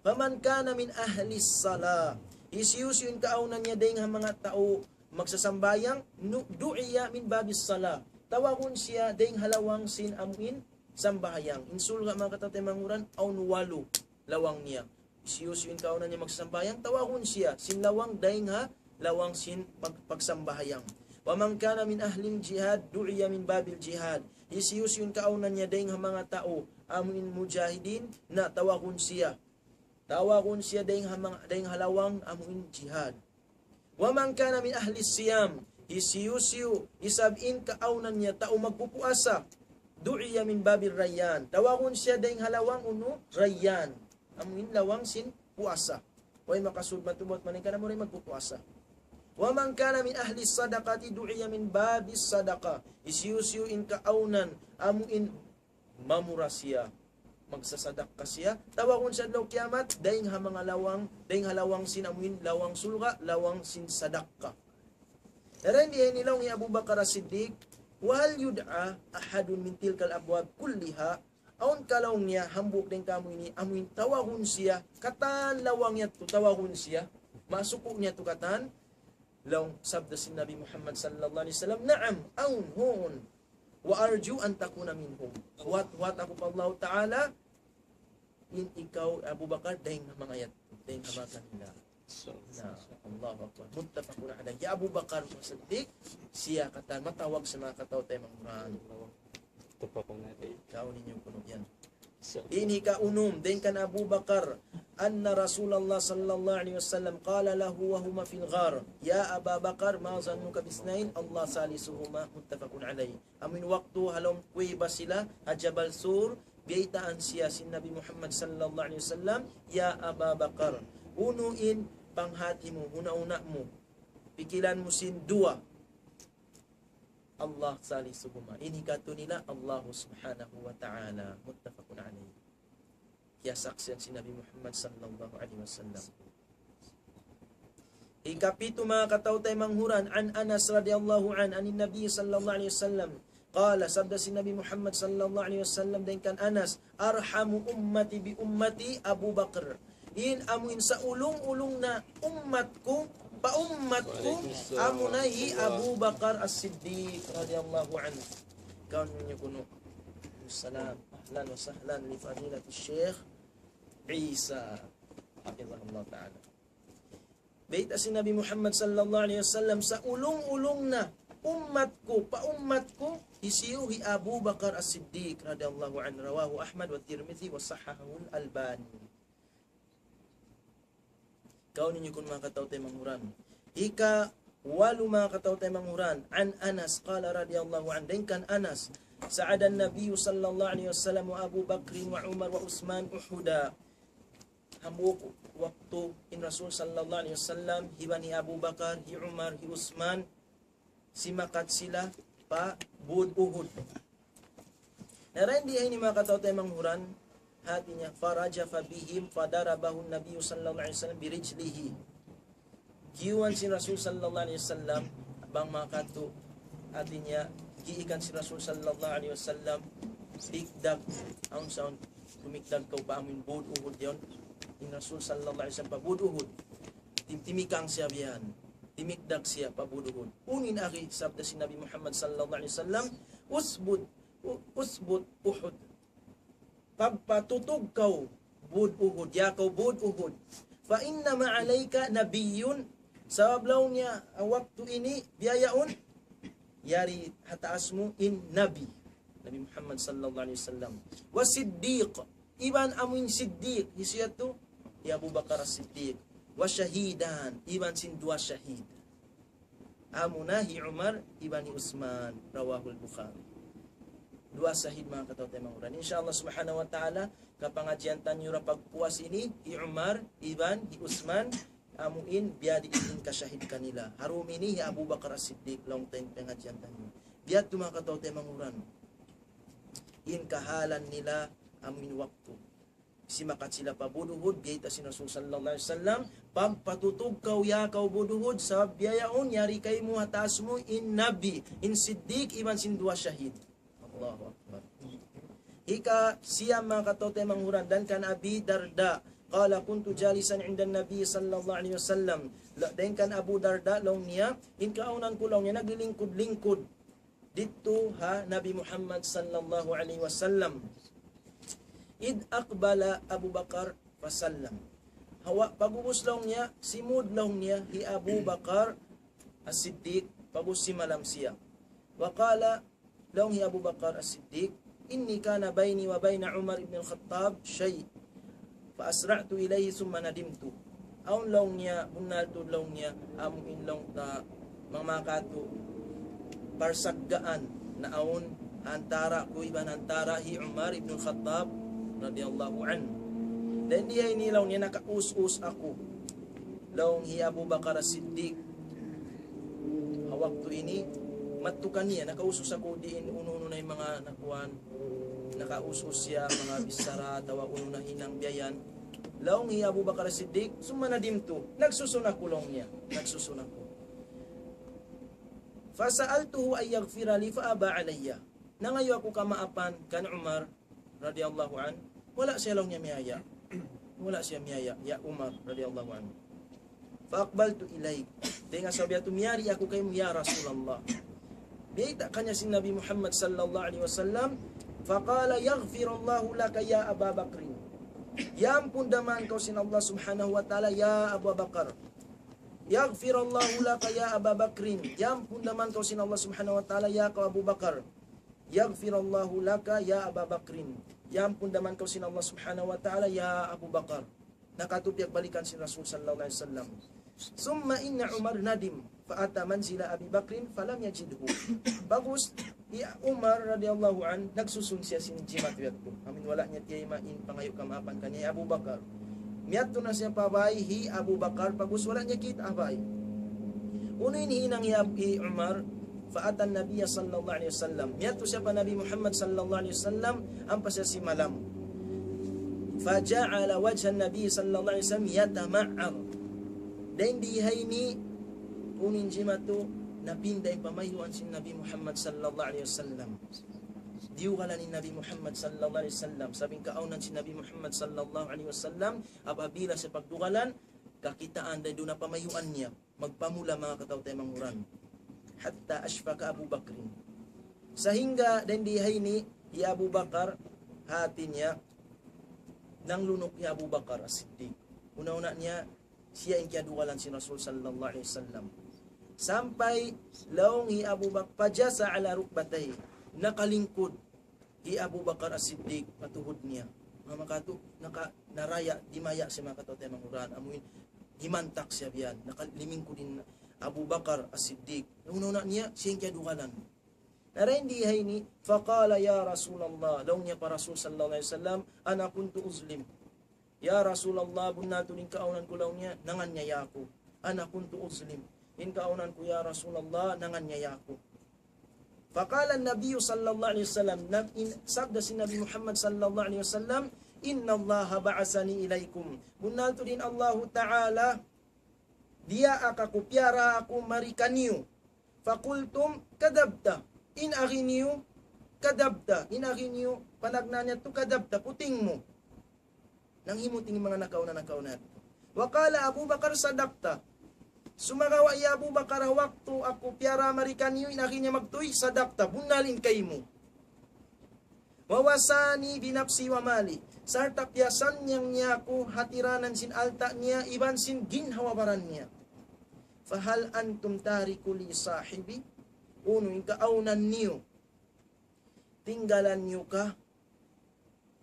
فمن كان من أهل الصلاة. Hisiyu-siyu in kaawnan niya dayn ha manga tau magsasambahayang, nu-, دعي من باب الصلاة. Tawagun siya dayn ha lawang sin amu in sambahayang. In surga' manga kataw-taymanghuran, awn walu lawang niya. Hisiyu-siyu in kaawnan niya magsasambahayang, tawagun siya sin lawang dayn ha lawang sin pag-, pagsambahayang. ومن كان من أهل الجهاد دعي من باب الجهاد. Hisiyu-siyu in kaawnan niya dayn ha manga tau amu in mujahidin, na tawagun siya. Tawagun siya dayn ha manga, dayn ha lawang amu in jihad. ومن كان من أهل الصيام. Hisiyu-siyu isab in kaawnan niya tau magpupuasa, دعي من باب الريان. Tawagun siya dayn ha lawang unu, Rayyan. Amu in lawang sin puasa. Way makasud matubat malaingkan amu in magpupuasa. ومن كان من أهل الصدقة دعي من باب الصدقة. Hisiyu-siyu in kaawnan amu in mamura siya, magsasadakka siya, tawagun siya adlaw kiyamat dayn ha manga lawang, dayn ha lawang sin amu in lawang surga', lawang sin sadakka. Dayn di ini laung hi Abu Bakar As-Siddiq, وهل يدعى أحد من تلك الأبواب كلها؟ Awn ka laung niya hambuuk dayn kamu ini amu in tawagun siya, katan lawang yadtu tawagun siya, masuku' niya tu katan? Laung, sabda sin Nabi Muhammad sallallahu alayhi wasallam, نعم, awn, huun. وأرجو أن تكون منهم. Huwat-huwat aku pa Allah Ta'ala, in ikaw, Abu Bakar, dayn ha manga yadtu, dayn ha manga kanila. Na, Allahu Akbar. متفق عليه. Hi Abu Bakar As-Siddiq, siya katan matawag sin manga kataw-taymanghuran. متفق عليه. Kaun niyu kunu' yan. Ini kaunum, dayn kan Abu Bakar, أن رسول الله صلى الله عليه وسلم قال له وهما في الغار: يا أبا بكر، ما ظنك باثنين الله ثالثهما، متفق عليه. Amu in waktu ha lawm kuweba sila, ha Jabal Sur, Biyaytaan siya sin Nabi Muhammad sallallahu alayhi wasallam, "Ya Aba Bakar, unu in panghati mu, huna-huna mu, pikilan mu sin duwa, Allah salisuhuma." Ini katu' nila Allah subhanahu wa ta'ala. Muttafaqun alayh. Kiyasaksian sin Nabi Muhammad sallallahu alayhi wasallam. Ikapitu, manga kataw-taymanghuran, عن أنس رضي الله عنه عن النبي صلى الله عليه وسلم قال, sabda sin Nabi Muhammad sallallahu alayhi wasallam dayn kan Anas, "أرحم أمتي بأمتي أبو بكر." In amu in saulung-ulung na ummat ku, pa ummat ku, amu na hi Abu Bakar As-Siddiq radiyallahu anhu. Kaun niyu kunu'. Salam. Ahlan wa sahlan li fadilatil Sheikh Isa. Hafizahullah ta'ala. Bayta' sin Nabi Muhammad sallallahu alayhi wasallam, saulung-ulung na ummat ku, pa ummat ku, hisiyu hi Abu Bakar As-Siddiq radiyallahu anhu. Rawahu Ahmad wa Tirmidhi wa sahhahul Albani. Kaun niyu kunu' manga kataw-taymanghuran. Ikawalu, manga kataw-taymanghuran, عن أنس قال رضي الله عنه, dayn kan Anas, صعد النبي صلى الله عليه وسلم وأبو بكر وعمر وعثمان أحدا. Hambuuk waktu in Rasul sallallahu alayhi wasallam, iban hi Abu Bakar, hi Umar, hi Usman, simakat sila pa būd Uhud. Na dayn di ha ini, manga kataw-taymanghuran, hāti niya, فرجف بهم فضربه النبي صلى الله عليه وسلم برجله. Kiyuan sin Rasul sallallahu alayhi wasallam, bang manga katu', hāti niya, giikan sin Rasul sallallahu alayhi wasallam, dikdak, awn saun, dumikdak kaw pa amuin būd Uhud yaun. In Rasul sallallahu alayhi wasallam pa būd Uhud. Tim-, timikang siya biya' yan. Timikdak siya pa būd Uhud. Unu in agi, sabda sin Nabi Muhammad sallallahu alayhi wasallam, "اثبت, u-, اثبت أحد." Pagpatutug kaw būd Uhud, ya kaw būd Uhud. "فإنما عليك نبي." Sabab laung niya, ha waktu ini, biya' yaun, yari ha taas mu in Nabi. Nabi Muhammad sallallahu alayhi wasallam. "وصديق." Iban amuin Siddiq, hisiyu yadtu? Hi Abu Bakar As-Siddiq. "وشهيدان." Iban sin duwa shahid. Amuna hi Umar iban hi Usman, rawahul Bukhari. Duwa shahid, manga kataw-taymanghuran. Insha Allah subhanahu wa ta'ala, kapangadjian taniyu ra pagpuas ini, hi Umar iban hi Usman, amuin biyadiin in kashahid kanila. Ha dum ini hi Abu Bakar As-Siddiq, laung ta in pangadjian taniyu. Biya' yadtu, manga kataw-taymanghuran. In kahalan nila, amuin waktu. Simakat sila pa būd Uhud, biyayta' sin Rasul sallallahu alayhi wasallam, "Pagpatutug kaw ya kaw būd Uhud, sabab biya' yaun, yari kaymu ha taas mu in Nabi, in Siddiq, iban sin duwa shahid." Allahu Akbar. Hikasiyam, manga kataw-taymanghuran, dayn kan Abi Darda, قال: "كنت جالسا عند النبي صلى الله عليه وسلم." La-, dayn kan Abu Darda, laung niya, in kaawnan ku, laung niya, naglilingkud-lingkud didtu ha Nabi Muhammad sallallahu alayhi wasallam. "إذ أقبل أبو بكر فسلم." Hawa, pag'ubus, laung niya, simūd, laung niya, hi Abu Bakar As-Siddiq, pag'ubus simalam siya. وقال, laung hi Abu Bakar As-Siddiq, "إني كان بيني وبين عمر بن الخطاب شيء فأسرعت إليه ثم ندمت." Awn, laung niya, bunnal tuud, laung niya, amuin, laung ta, manga katu', parsaggaan naawn antara' ku iban antara' hi Umar ibn Khattab radiyallahu anhu. Dayn di ha ini, laung niya, nakaus-us aku, laung hi Abu Bakar As-Siddiq. Ha waktu ini, madtu kaniya, nakaus-us aku diin unu-unu na in manga nakuan, nakaus-us siya, manga bichara, atawa unu nahinang biya' yan. Laung hi Abu Bakar As-Siddiq, ثم ندمت, nagsusun aku, laung niya, nagsusun aku. فسألته أن يغفر لي فأبى علي. Nangayu' aku kamaapan kan Umar radiyallahu anhu, wala' siya, laung niya, miyaya'. Wala' siya miyaya', ya Umar radiyallahu anhu. فأقبلت إليك. Dayn ha sabab yadtu miyari aku kaymu, ya Rasulullah. Biyayta' kaniya sin Nabi Muhammad sallallahu alayhi wasallam, فقال: "يغفر الله لك يا أبا بكر." Iyampun da man kaw sin Allah subhanahu wa ta'ala, ya Abu Bakar. "يغفر الله لك يا أبا بكر." Iyampun da man kaw sin Allah subhanahu wa ta'ala, ya kaw Abu Bakar. "يغفر الله لك يا أبا بكر." Iyampun da man kaw sin Allah subhanahu wa ta'ala, ya Abu Bakar. Nakatū piyagbalikan sin Rasul sallallahu alayhi wasallam. ثم إن عمر ندم فأتى منزل أبي بكر فلم يجده. Pag'ubus, Hi Umar radiyallahu anhu, nagsusun siya sin jimatu yadtu. Amin wala' niya tiyayma' in pangayu' kamaapan kaniya hi Abu Bakar. Miyadtu na siya pa bay hi Abu Bakar, pag'ubus wala' niya kita' ha bay. Unu in hinang hi Ab-, hi Umar, فأتى النبي صلى الله عليه وسلم. Miyadtu siya pa Nabi Muhammad sallallahu alayhi wasallam, ampa siya simalam. فجعل وجه النبي صلى الله عليه وسلم يتمعر. Dayn di ha ini, unu in jimatu, napinda in pamayhuan sin Nabi Muhammad sallallahu alayhi wasallam. Diyugalan in Nabi Muhammad sallallahu alayhi wasallam. Sabab in kaawnan sin Nabi Muhammad sallallahu alayhi wasallam, apabila siya pagdugalan, kakitaan da duun na pamayhuan niya. Magpamula, manga kataw-taymanghuran. حتى أشفق أبو بكر. Sahingga dayn di ha ini, hi Abu Bakar, hati niya, nanglunuk hi Abu Bakar As-Siddiq. Una-una niya, siya in kiyadugalan sin Rasul sallallahu alayhi wasallam. Sampay laung hi Abu Bakar, فجثى على ركبتيه. Nakalingkud hi Abu Bakar As-Siddiq pa tuhud niya. Manga katu, naka, naraya', dimaya' siya, manga kataw-taymanghuran. Amuin, himantak siya biyan. Nakalimingkud in Abu Bakar As-Siddiq. Una-una niya, siya in kiyadugalan. Na dayn di ha ini, فقال يا رسول الله, laung niya pa Rasul sallallahu alayhi wasallam, أنا كنت أظلم. Ya Rasulullah, bunnal tuud in kaawnan ku, laung niya, nanganiyaya aku. أنا كنت أظلم. In kaawnan ku, ya Rasulullah, nanganiyaya aku. فقال النبي صلى الله عليه وسلم, nab-, in, sabda sin Nabi Muhammad sallallahu alayhi wasallam, إن الله بعثني إليكم. Bunnal tuud in Allahu Ta'ala, diyaak aku, piyara aku mari kaniyu. فقلتم كذبت. In agi niyu, كذبت. In agi niyu, panagnaan niya tu كذبت, puting mu. Nanghimuting in manga nakauna-nakauna. وقال أبو بكر صدقت. Sumagawa' hi Abu Bakar, waktu aku piyara mari kaniyu, in agi niya magtuy, صدقت, bunnal in kaymu. ووصاني بنفسي ومالي. Sarta' piyasannyang niya aku hatiranan sin alta' niya iban sin ginhawa-baran niya. فهل أنتم تاركو لي صاحبي؟ Unu in kaawnan niyu? Tinggalan niyu ka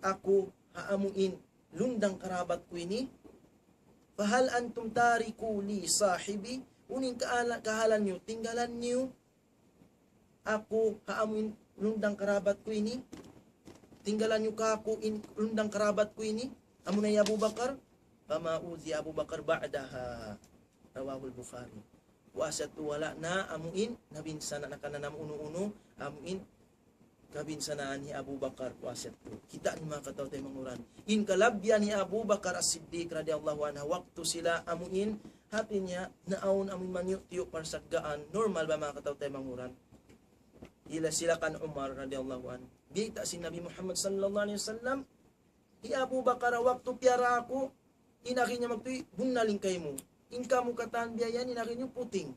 aku ha amuin lundang karabat ku ini? فهل أنتم تاركو لي صاحبي؟ Unu in kaala-, kahalan niyu? Tinggalan niyu aku ha amuin lundang karabat ku ini? Tinggalan niyu ka aku in lundang karabat ku ini? Amuna hi Abu Bakar, فما أوذي أبو بكر بعدها. رواه البخاري. Puas yadtu wala' na amuin nabinsana' na kananam unu-unu, amuin kabinsanaan hi Abu Bakar, puas yadtu. Kita' niyu, manga kataw-taymanghuran. In kalabbihan hi Abu Bakar As-Siddiq radiyallahu anhu, waktu sila amuin, hati niya, naawn amuin maniyu'-tiyu' parsaggaan, normal ba, manga kataw-taymanghuran? Ila sila kan Umar radiyallahu anhu. Biyayta' sin Nabi Muhammad sallallahu alayhi wasallam, hi Abu Bakar waktu piyara aku, in agi niya magtuy, bunnal in kaymu. In kamu katan biya' yan, in agi niyu puting.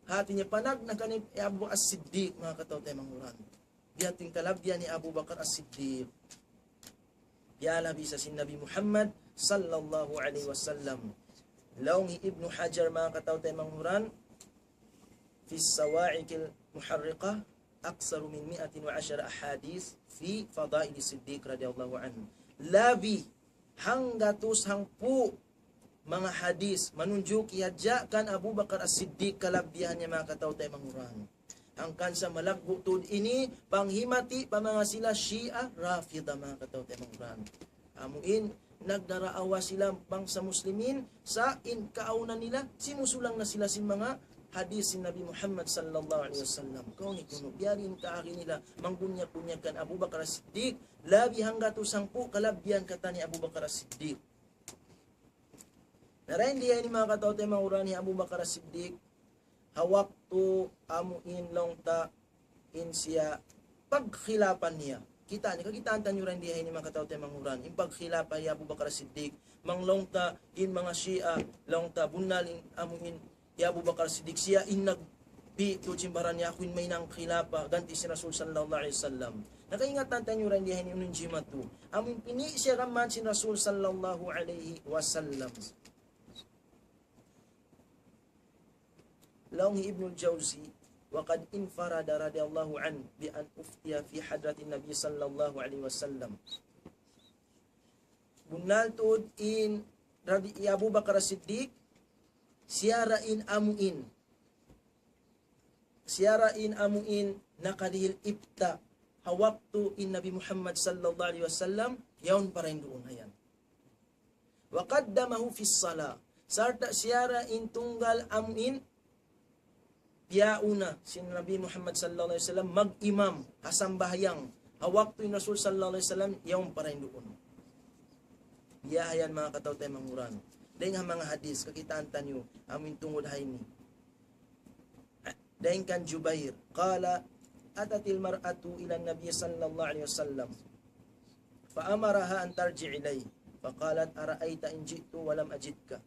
Hati niya panag na kaniya hi Abu As-Siddiq, manga kataw-taymanghuran. Biya' ha yan in kalabbihan hi Abu Bakar As-Siddiq. Piyalabi sa sin Nabi Muhammad sallallahu alayhi wasallam. Laung hi Ibnu Hajar, manga kataw-taymanghuran, في الصواعق المحرقة أكثر من مائة وعشرة أحاديث في فضائل الصديق رضي الله عنه. Labi hanggatus hangpu' manga hadis manunjuki hadja kan Abu Bakar As-Siddiq kalabbihan niya, manga kataw-taymanghuran. Hangkan sa malaggu' tuud ini panghimati pa manga sila Shia Rafida, manga kataw-taymanghuran. Amuin nagdaraawa sila bangsa Muslimin, sa' in kaawnan nila, simusulang na sila sin manga hadis sin Nabi Muhammad sallallahu alayhi wasallam. Kaw ni kunu', biya' diin in kaagi nila, mangbunyag-bunyag kan Abu Bakar As-Siddiq, labi hanggatus hangpu' kalabbihan katan hi Abu Bakar As-Siddiq. Na dayn di ha ini, manga kataw-taymanghuran, hi Abu Bakar As-Siddiq, ha waktu amuin laung ta in siya pagkhilapan niya. Kita' niyu, kakitaan taniyu dayn di ha ini, manga kataw-taymanghuran. In pagkhilapan hi Abu Bakar As-Siddiq, bang laung ta in manga Shia, laung ta bunnal in amuin hi Abu Bakar As-Siddiq, siya in nagpi' tuud sin baran niya, aku in mahinang khilafa, ganti' sin Rasul sallallahu alayhi wasallam. Na kaingatan taniyu dayn di ha ini unu in jimatu. Amuin pini' siya gam mayan sin Rasul sallallahu alayhi wasallam. Laung hi Ibnul Jawzi, وقد انفرد رضي الله عنه بأن أفتي في حضرة النبي صلى الله عليه وسلم. Bunnal tuud in Rabi-, hi Abu Bakar As-Siddiq, siya ra in amuin siya ra in amu in nakadihil ibta ha waktu in Nabi Muhammad sallallahu alayhi wasallam, yaun pa ra in duun hayan. وقدمه في الصلاة. Sarta' siya ra in tunggal amu in piyauna sin Nabi Muhammad sallallahu alayhi wasallam mag-imam ha sambahayang. Ha waktu in Rasul sallallahu alayhi wasallam, yaun pa ra in duun. Biya' hayan manga kataw-taymanghuran. Dayn ha manga hadis, kakitaan taniyu, amu in tungud ha ini. Dayn kan Jubair, قال: أتت المرأة إلى النبي صلى الله عليه وسلم فأمرها أن ترجع إليه فقالت: أرأيت إن جئت ولم أجدك.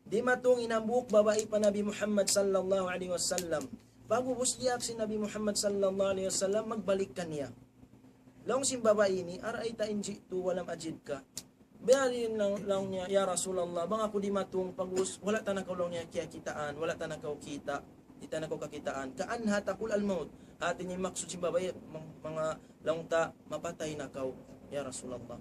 Dimatung in hambuuk babai pa Nabi Muhammad sallallahu alayhi wasallam. Pag'ubus diyaak sin Nabi Muhammad sallallahu alayhi wasallam, magbalik kaniya. Laung sin babai ini, أرأيت إن جئت ولم أجدك. Biya' diin laung, laung niya, "Ya Rasulullah, bang aku dimatung, pag'ubus, wala' ta na kaw laung niya kiyakitaan, wala' ta na kaw kita', di' ta na kaw kakitaan." كأنها تقول الموت. Hati niya maksud sin babai, mang-, manga laung ta, "Mapatay na kaw, ya Rasulullah."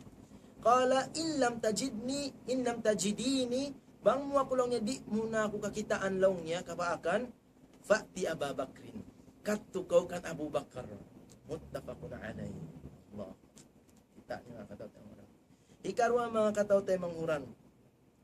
قال: إن لم تجدني، إن لم تجديني, bang mu aku laung niya, di' mu na aku kakitaan laung niya, kabaakan, فأت أبا بكر. Kadtu kaw kan Abu Bakar. متفق عليه. Allah. Kita' niyu manga kataw-taymanghuran. Hikaruwa manga kataw-taymanghuran.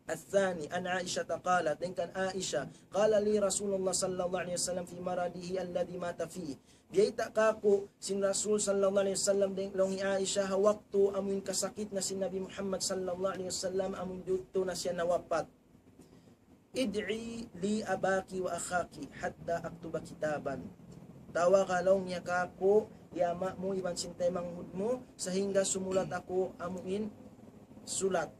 الثاني، عن عائشة قالت, dayn kan Aisha, قال لي رسول الله صلى الله عليه وسلم في مرضه الذي مات فيه. Biyayta' kaku' sin Rasul sallallahu alayhi wasallam, dayn laung hi Aisha, ha waktu amu in kasakit na sin Nabi Muhammad sallallahu alayhi wasallam, amu in didtu na siya nawapat. ادعي لي أباك وأخاك حتى أكتب كتابا. Tawaga laung niya kaku', in ama' mu iban sin taymanghud mu, sahingga sumulat aku amu in sulat.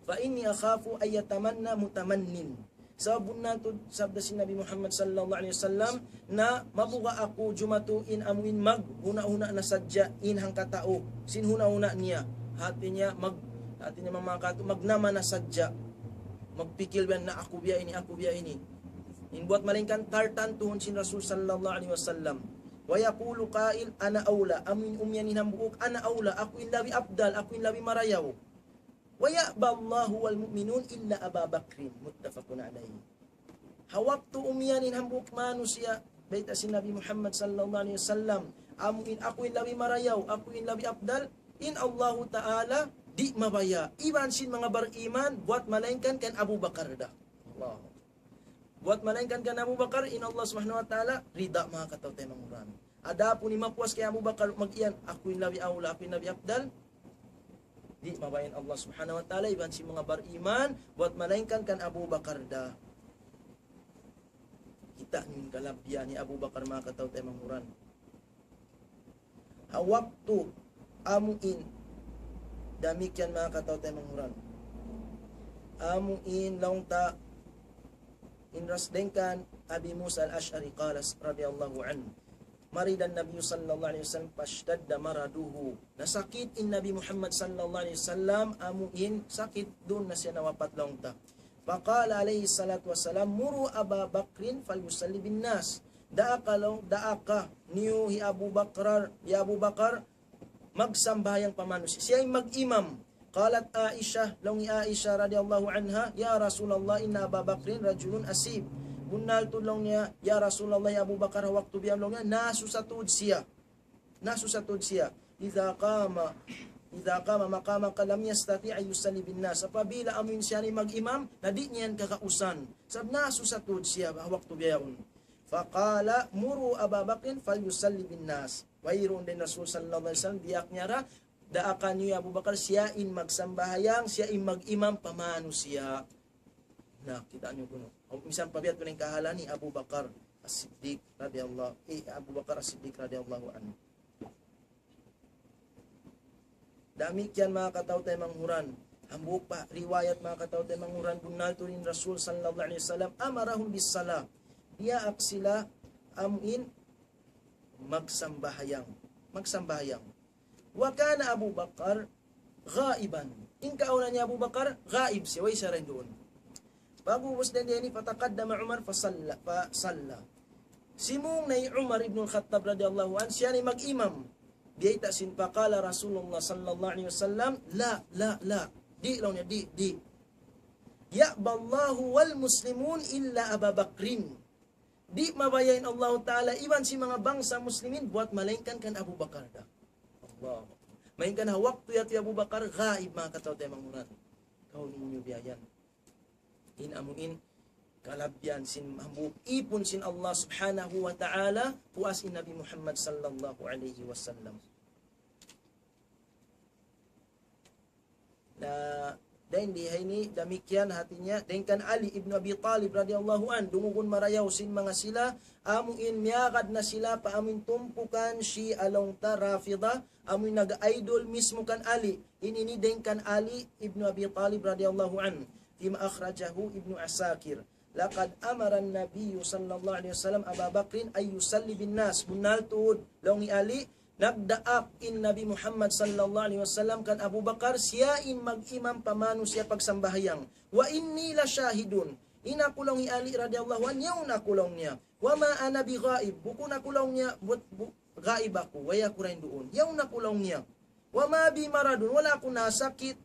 فإني أخاف أن يتمنى متمن. Sabab bunnal tuud, sabda sin Nabi Muhammad sallallahu alayhi wasallam, na mabuga' aku jumatu in amu in maghuna-huna na sadja in hangkatau sin huna-huna niya. Hati niya mag-, hati niya manga kataw, magnama na sadja. Magpikil biya' na aku biya' ini, aku biya' ini. In buwat malaingkan tartantuhun sin Rasul sallallahu alayhi wasallam. ويقول قائل: أنا أولى. Amu in umiyan in hambuuk, أنا أولى. Aku in labi afdal, aku in labi marayaw. ويأبى الله والمؤمنون إلا أبا بكر. متفق عليه. Ha waktu umiyan in hambuuk manusiya', bayta' sin Nabi Muhammad sallallahu alayhi wasallam, amu in aku in labi marayaw, aku in labi afdal, in Allahu Ta'ala di' mabaya'. Iban sin manga bariman, buwat malaingkan kan Abu Bakar da. Allah. Buwat malaingkan kan Abu Bakar, in Allah Subhanahu wa Ta'ala rida, manga kataw-taymanghuran. Adapun in mapuas kay Abu Bakar, mag-iyan, aku in labi awla, aku in labi afdal, di' mabaya' in Allah Subhanahu wa Ta'ala iban sin manga bariman, buwat malaingkan kan Abu Bakar da. Kita' niyu in kalabihan hi Abu Bakar, manga kataw-taymanghuran. Ha waktu amu in, damikkiyan manga kataw-taymanghuran. Amu in laung ta in ras dayn kan Abi Musa al-Ash'ari qala radiyallahu anhu. مرض النبي صلى الله عليه وسلم فاشتد مرضه. Nasakit in Nabi Muhammad sallallahu alayhi wasallam, amu in sakit duun na siya nawapat laung ta. فقال عليه الصلاة والسلام: مروا أبا بكر فليصلي بالناس. Daaka laung, daaka niyu hi Abu Bakar, hi Abu Bakar, magsambahayang pa manusiya'. Siya in mag-imam. قالت عائشة, laung hi Aisha radiyallahu anha, يا رسول الله إن أبا بكر رجل أسيب. Bunnal tuud laung niya, ya Rasulullah, hi Abu Bakar, ha waktu biya' laung niya, nasusa tuud siya. Nasusa tuud siya. إذا قام، إذا قام مقامك لم يستطع أن يصلي بالناس. Apabila amu in siya in mag-imam, na di' niya yan kakausan. Sabab nasusa tuud siya ha waktu biya' yaun. فقال: مروا أبا بكر فليصلي بالناس. Wayruun da in Rasul sallallahu alayhi wasallam, diyaak niya ra, daaka niyu hi Abu Bakar, siya in magsambahayang, siya in mag-imam pa manusiya'. Na, kita' niyu kunu'. Misan pa biya' kunu' in kahalan hi Abu Bakar As-Siddiq radiyallahu, eh, Abu Bakar As-Siddiq radiyallahu anhu. Damikkiyan manga kataw-taymanghuran. Hambuuk pa riwayat manga kataw-taymanghuran, bunnal tuud in Rasul sallallahu alayhi wasallam, أمرهم بالصلاة. Diyaak sila amu in magsambahayang. Magsambahayang. وكان أبو بكر غائبا. In kaawnan hi Abu Bakar, ghaib siya, way siya dayn duun. Pag'ubus dayn didtu, فتقدم عمر فصلى، فصلى. Simūng na hi Umar ibn al-Khattab radiyallahu anhu, siya in mag-imam. Biyayta' sin, فقال رسول الله صلى الله عليه وسلم: لا، لا، لا. Di', laung niya, di', di'. يأبى الله والمسلمون إلا أبا بكر. di' mabaya' in Allahu Ta'ala iban sin manga bangsa Muslimin buat malaingkan kan Abu Bakar da. Allah. Malaingkan ha waktu yadtu hi Abu Bakar gaib, manga kataw-taymanghuran. Kaw ninyo biya' yan. In amu in kalabihan sin hambuuk ipun sin Allah Subhanahu wa Ta'ala, puas in Nabi Muhammad sallallahu alayhi wasallam. Na, dayn di ha ini, damikkiyan hati niya, dayn kan Ali ibn Abi Talib radiyallahu anhu, dungugun marayaw sin manga sila, amu in miyagad na sila pa amu in tumpukan Shia laung ta Rafida, amu in nag-idol mismo kan Ali. In ini dayn kan Ali ibn Abi Talib radiyallahu anhu, فيما أخرجه ابن عساكر. لقد أمر النبي صلى الله عليه وسلم أبا بكر أن يصلي بالناس. Bunnal tuud, laung hi Ali, nagdaak in Nabi Muhammad sallallahu alayhi wasallam kan Abu Bakar, siya in mag-imam pa manusiya' pagsambahayang. وإني لشاهد. In aku, laung hi Ali radiyallahu anhu, yaun aku, laung niya. وما أنا بغائب. Bukun aku, laung niya, bu-, bu-, gaib aku, way aku dayn duun. Yaun aku, laung niya. وما بي مرض, wala' aku nasakit.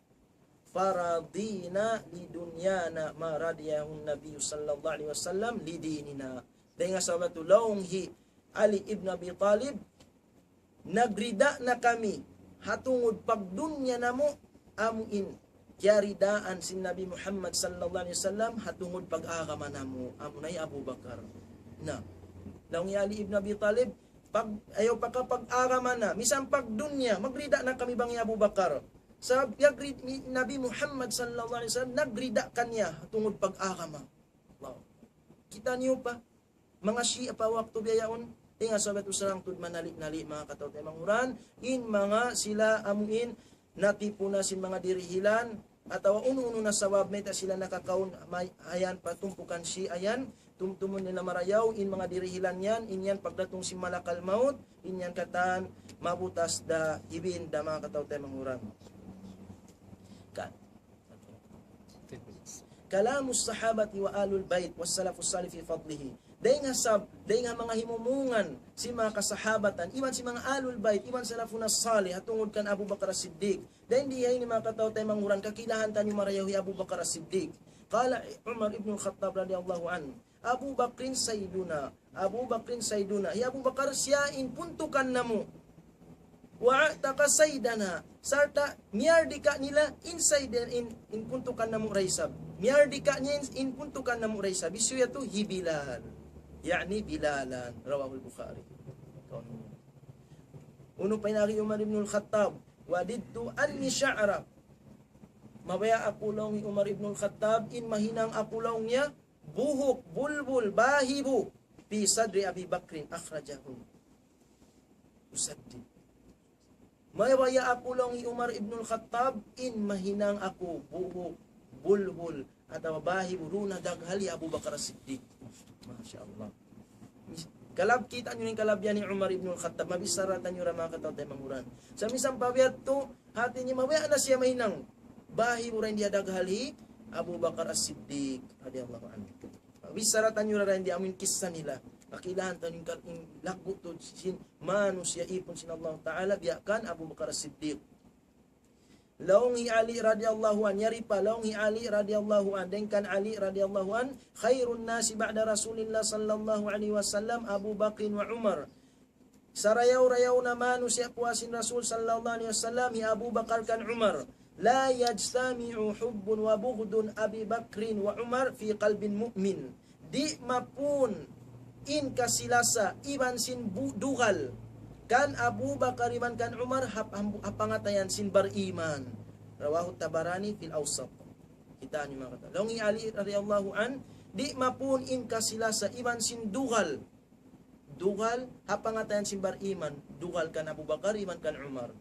فرضينا لدنيانا ما رضيه النبي صلى الله عليه وسلم لديننا. Dayn ha sabab yadtu, laung hi Ali ibn Abi Talib, nagrida na kami ha tungud pagdunya namu', amu in kiyaridaan sin Nabi Muhammad sallallahu alayhi wasallam ha tungud pag-agama namu', amuna hi Abu Bakar. Na, laung hi Ali ibn Abi Talib, pag, ayaw pa ka pag-agama na, misan pagdunya, magrida na kami bang hi Abu Bakar. Sabab yagri-, ni-, Nabi Muhammad sallallahu alayhi wasallam, nagrida kaniya tungud pag-agama. Wow. Kita' niyu pa, manga Shia pa waktu biya' yaun, dayn ha sabab yadtu sarang tuud manali'-nali', manga kataw-taymanghuran, in manga sila amu in natipuna sin manga dirihilan, atawa unu-unu na sabab mayta' sila nakakaun, may, ayan pa tumpukan Shia yan, tumtumun nila marayaw, in manga dirihilan yan, in yan pagdatung sin malakal maut, in yan katan mabutas da hibin da, manga kataw-taymanghuran. Ka-, كلام الصحابة وآل البيت والسلف الصالح في فضله. Dayn ha sab-, dayn ha manga himumungan sin manga kasahabatan, iban sin manga ahlul bayt, iban salafun salih, ha tungud kan Abu Bakar As-Siddiq. Dayn di ha ini, manga kataw-taymanghuran, kakilahan taniyu marayaw hi Abu Bakar As-Siddiq. قال عمر بن الخطاب رضي الله عنه: أبو بكر سيدنا، أبو بكر سيدنا. Hi Abu Bakar siya in puntukan namu'. وأعتق سيدنا. Sarta' miyardika' nila in sayyid-, in, in puntukan namu' da isab. Miyardika' niya in, in puntukan namu' da isab. Hisiyu yadtu? Hi Bilal. يعني بلالا. رواه البخاري. Unu pa in agi Umar ibn al-Khattab? وددت أني شعرة. Mabaya' aku, laung hi Umar ibn al-Khattab, in mahinang aku, laung niya, buhuk, bulbul, bahibu, في صدر أبي بكر أخرجه مسدد. Mabaya' aku, laung hi Umar ibn al-Khattab, in mahinang aku buhuk, bulbul, atawa bahibu, duun ha daghal hi Abu Bakar As-Siddiq. Masha Allah. Kalab-, kita' niyu in kalabihan hi Umar ibn al-Khattab, mabichara taniyu da, manga kataw-taymanghuran. Sa' misan pa biya' yadtu, hati niya mabaya' na siya mahinang bahibu dayn di ha daghal hi Abu Bakar As-Siddiq radiyallahu anhu. Bichara taniyu da dayn di amu in kissa nila. Kakilahan taniyu in ka-, in laggu' tuud sin manusiya' ipun sin Allah Ta'ala, biya' kan Abu Bakar As-Siddiq. Laung hi Ali radiyallahu anhu, yari pa, laung hi Ali radiyallahu anhu, dayn kan Ali radiyallahu anhu, خير الناس بعد رسول الله صلى الله عليه وسلم أبو بكر وعمر. Sarayaw-rayaw na manusiya' puas sin Rasul sallallahu alayhi wasallam hi Abu Bakar kan Umar. لا يجتمع حب وبغض أبي بكر وعمر في قلب مؤمن. Di' mapun in kasilasa iban sin bu-, dugal kan Abu Bakar iban kan Umar ha p-, ha p-, ha pangatayan sin bariman. رواه الطبراني في الأوسط. Kita' niyu, manga kataw-. Laung hi Ali radiyallahu anhu, di' mapun in kasilasa iban sin dugal. Dugal, ha pangatayan sin bariman, dugal kan Abu Bakar iban kan Umar.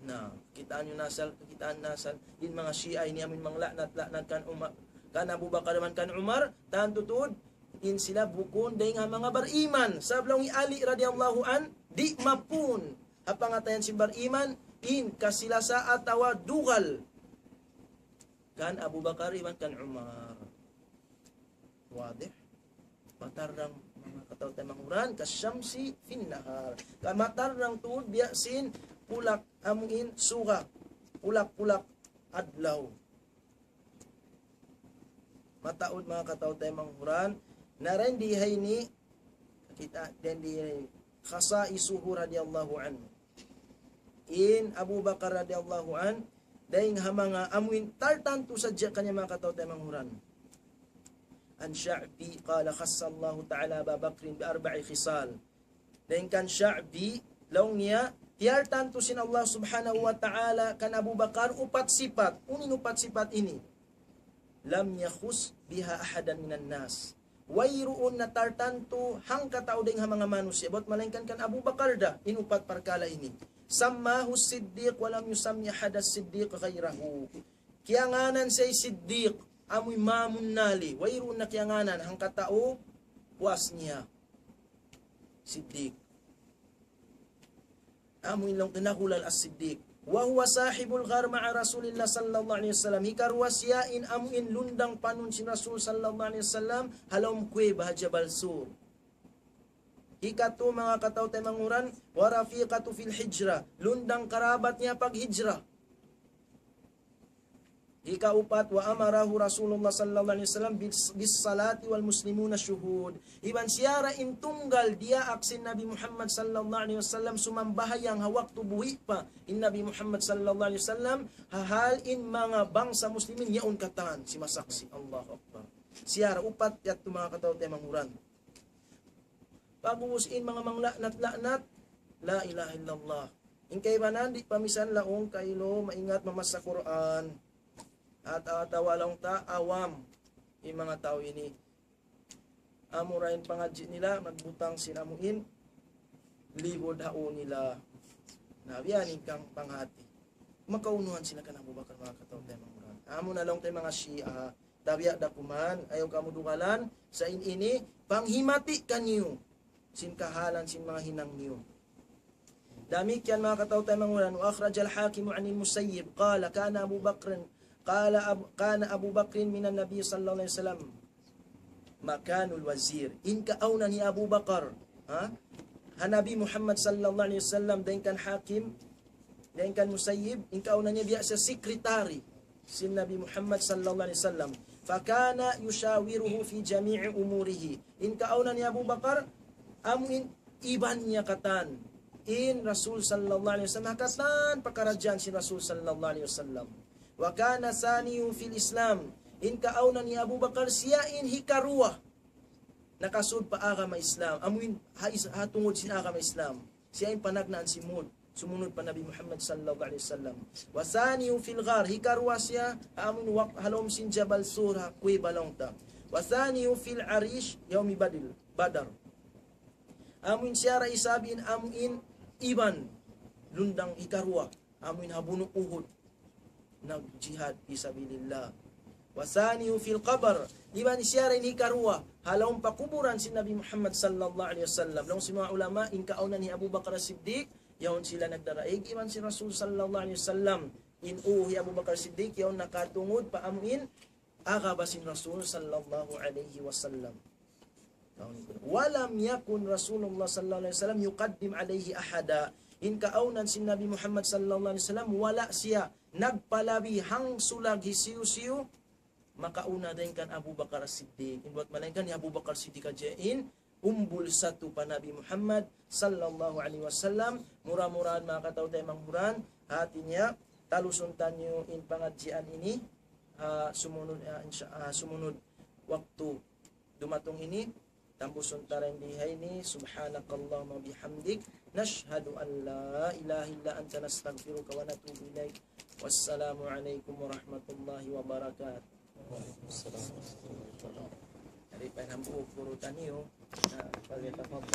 Na, kitaa niyu na asal, kitaa na asal, in manga Shia ini amu in mangla'nat-la'nat kan Umar, kan Abu Bakar iban kan Umar, tantu tuud, in sila bukun dayn ha manga bariman. Sabab laung hi Ali radiyallahu anhu, di' mapun ha pangatayan sin bariman, in kasilasa atawa dugal kan Abu Bakar iban kan Umar. Wadih? Matarrang, manga kataw-taymanghuran, كالشمس في النهار. Ka matarrang tuud biya' sin pulak amu in suga, pulak-pulak adlaw. Mataud, manga kataw-taymanghuran, na dayn di ha ini, Kita, dayn di خصائصه رضي الله عنه. In Abu Bakar radiyallahu anhu, dayn ha manga amuin tartantu sadja kaniya manga kataw-taymanghuran. عن الشعبي قال خص الله تعالى أبا بكر بأربع خصال. Dayn kan Sha'bi, laung niya, tiyartantu sin Allah Subhanahu wa Ta'ala kan Abu Bakar upat sipat. Unu in upat sipat ini? لم يخص بها أحدا من الناس. Wayruun natartantu hangkatau dayn ha manga manusiya'. Bat malaingkan kan Abu Bakar da in upat parkala' ini. سماه الصديق ولم يسم أحدا الصديق غيره. Kiyangānan siya Siddiq, amuin mamunnali. Wayruun na kiyangānan hangkatau puas niya. Siddiq. Amuin laung ta nahulal as-Siddiq. وهو صاحب الغار مع رسول الله صلى الله عليه وسلم. Hikaruwa siya in amuin lundang panun sin Rasul sallallahu alayhi wasallam, ha lawm kuweba ha Jabal Sur. Hikatu manga kataw-taymanghuran, ورفيقه في الهجرة. Lundang karabat niya paghijra. Hikaupat, وأمره رسول الله صلى الله عليه وسلم بالص-، بالصلاة والمسلمون شهود. Iban siya ra in tunggal diyaak sin Nabi Muhammad sallallahu alayhi wasallam sumambahayang ha waktu buhi' pa in Nabi Muhammad sallallahu alayhi wasallam, ha hal in manga bangsa Muslimin yaun katan simasaksi'. Allahu Akbar. Siya ra upat yadtu manga kataw-taymanghuran. Pag'ubus in manga mangla'nat-la'nat, la ilaha illallah. In kaibanan, di' pa misan laung kailu maingat mamassa Qur'an. At, atawa laung ta awam in manga tau ini. Amura in pangadji' nila, magbutang sin amuin, libud ha ū nila. Na, biya' yan in kang panghati. Makaunuhan sila kan Abu Bakar, manga kataw-taymanghuran. Amu na laung ta in manga Shia, tabiya' da kuman, ayaw kamu dugalan, sa' in ini, panghimati kaniyu sin kahalan sin manga hinang niyu. Damikkiyan manga kataw-taymanghuran, وأخرج الحاكم عن المسيب قال كان أبو بكر، قال أب-، كان أبو بكر من النبي صلى الله عليه وسلم مكان الوزير. In kaawnan hi Abu Bakar, ha? Ha Nabi Muhammad sallallahu alayhi wasallam, dayn kan Hakim, dayn kan Musayyib, in kaawnan niya biya' siya secretary sin Nabi Muhammad sallallahu alayhi wasallam. فكان يشاوره في جميع أموره. In kaawnan hi Abu Bakar, amuin iban niya katan in Rasul sallallahu alayhi wasallam, katan pakaradjaan sin Rasul sallallahu alayhi wasallam. وكان ثانيه في الإسلام. In kaawnan hi Abu Bakar, siya in hikaruwa nakasud pa agama Islam. Amuin ha is-, ha tungud sin agama Islam. Siya in panagnaan simud, sumunud pa Nabi Muhammad sallallahu alayhi wasallam. وثانيه في الغار, hikaruwa siya, amuin wak-, ha lawm sin Jabal Sur, ha kuweba laung ta. وثانيه في العريش يوم بدر، بدر. Amuin siya ra isab in, amuin iban, lundang hikaruwa, amuin ha bunu' Uhud, nagjihad fi sabilillah. وثانيه في القبر, iban siya ra in hikaruwa, ha lawm pakuburan sin Nabi Muhammad sallallahu alayhi wasallam. Laung sin manga ulama, in kaawnan hi Abu Bakar As-Siddiq, yaun sila nagdaraig, iban sin Rasul sallallahu alayhi wasallam. In ū hi Abu Bakar Siddiq, yaun nakatungud pa amuin, agaba sin Rasul sallallahu alayhi wasallam. ولم يكن رسول الله صلى الله عليه وسلم يقدم عليه أحدا. In kaawnan sin Nabi Muhammad sallallahu alayhi wasallam, wala' siya nagpalabi hangsulag hisiyu-siyu makauna dayn kan Abu Bakar As-Siddiq. In buwat malaingkan hi Abu Bakar Siddiq hadja in umbul satu pa Nabi Muhammad sallallahu alayhi wasallam. Mura-murahan manga kataw-taymanghuran, hati niya, talusun taniyu in pangadjian ini, ah, sumunud, ah, insya-, ah, sumunud waktu dumatung ini, tambusun ta ra in bihaini, سبحانك اللهم وبحمدك، نشهد أن لا إله إلا أنت، نستغفرك ونتوب إليك. والسلام عليكم ورحمة الله وبركاته. Dari pa hambuuk guru taniyu, na, falyatafaddal.